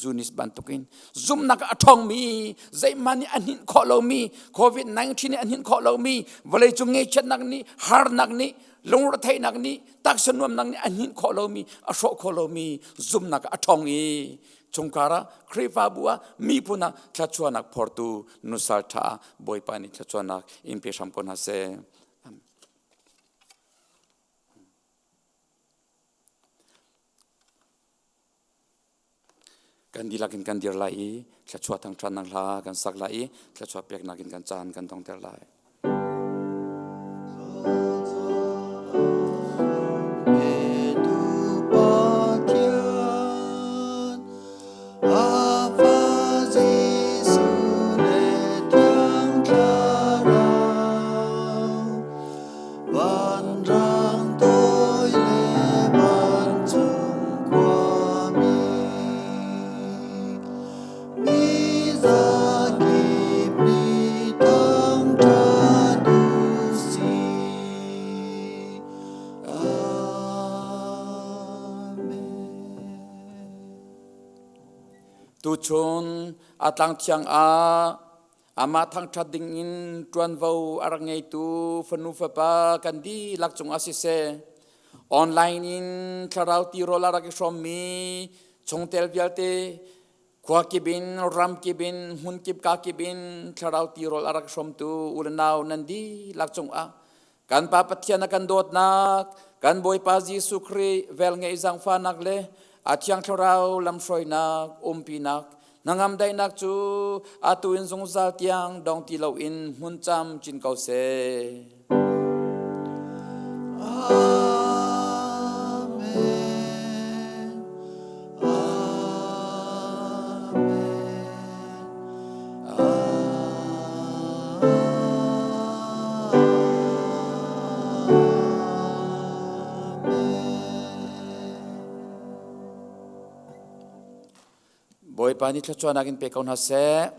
Zunis bantukin zumhnak a ṭhawngmi zeihmanh nih a hninh khawh lomi COVID-19 nih a hninh khawh lomi vawleicung ngeihchiatnak nih harnak nih lungretheihnak nih taksa nuamnak nih a hninh khawh lomi a hrawh khawh lomi zumhnak a ṭhawng i chungkhar ah Khrihfabu ah miphun ah thluachuahnak phortu nusal ṭha ah Bawipa nih thluachuahnak in pe hram ko hna seh. Kan dihlak in kan dir lai i thluachuah thangṭhatnak hla kan sak lai i thluachuah peknak in kan caan kan dongter lai. Vanrang toi le vancung khuami mi zakip nih thangṭhat u sih. Amen. Tuchun a tlang thiang ah Amah thangṭhat dingin ṭuanvo a rak ngeitu fanu fapa kan dihlak cungah siseh, online in thlarau tirawl a rak i hrawmmi chungtel vialte khua kip in, ram kip in, hmun kip ka kip in thlarau tirawl a rak hrawmtu u le nau nan dihlak cungah kan Pa Pathian a kan dawtnak, kan Bawipa Jesuh Khrih velngeih zaangfahnak le a Thiang Thlarau lamhruainak, umpinak, hnangam daihnak cu atu in zungzal tiang dong ti loin hmun cam cin ko seh. Amen. Amen. Bawipa nih thluachuahnak in pe ko hna seh.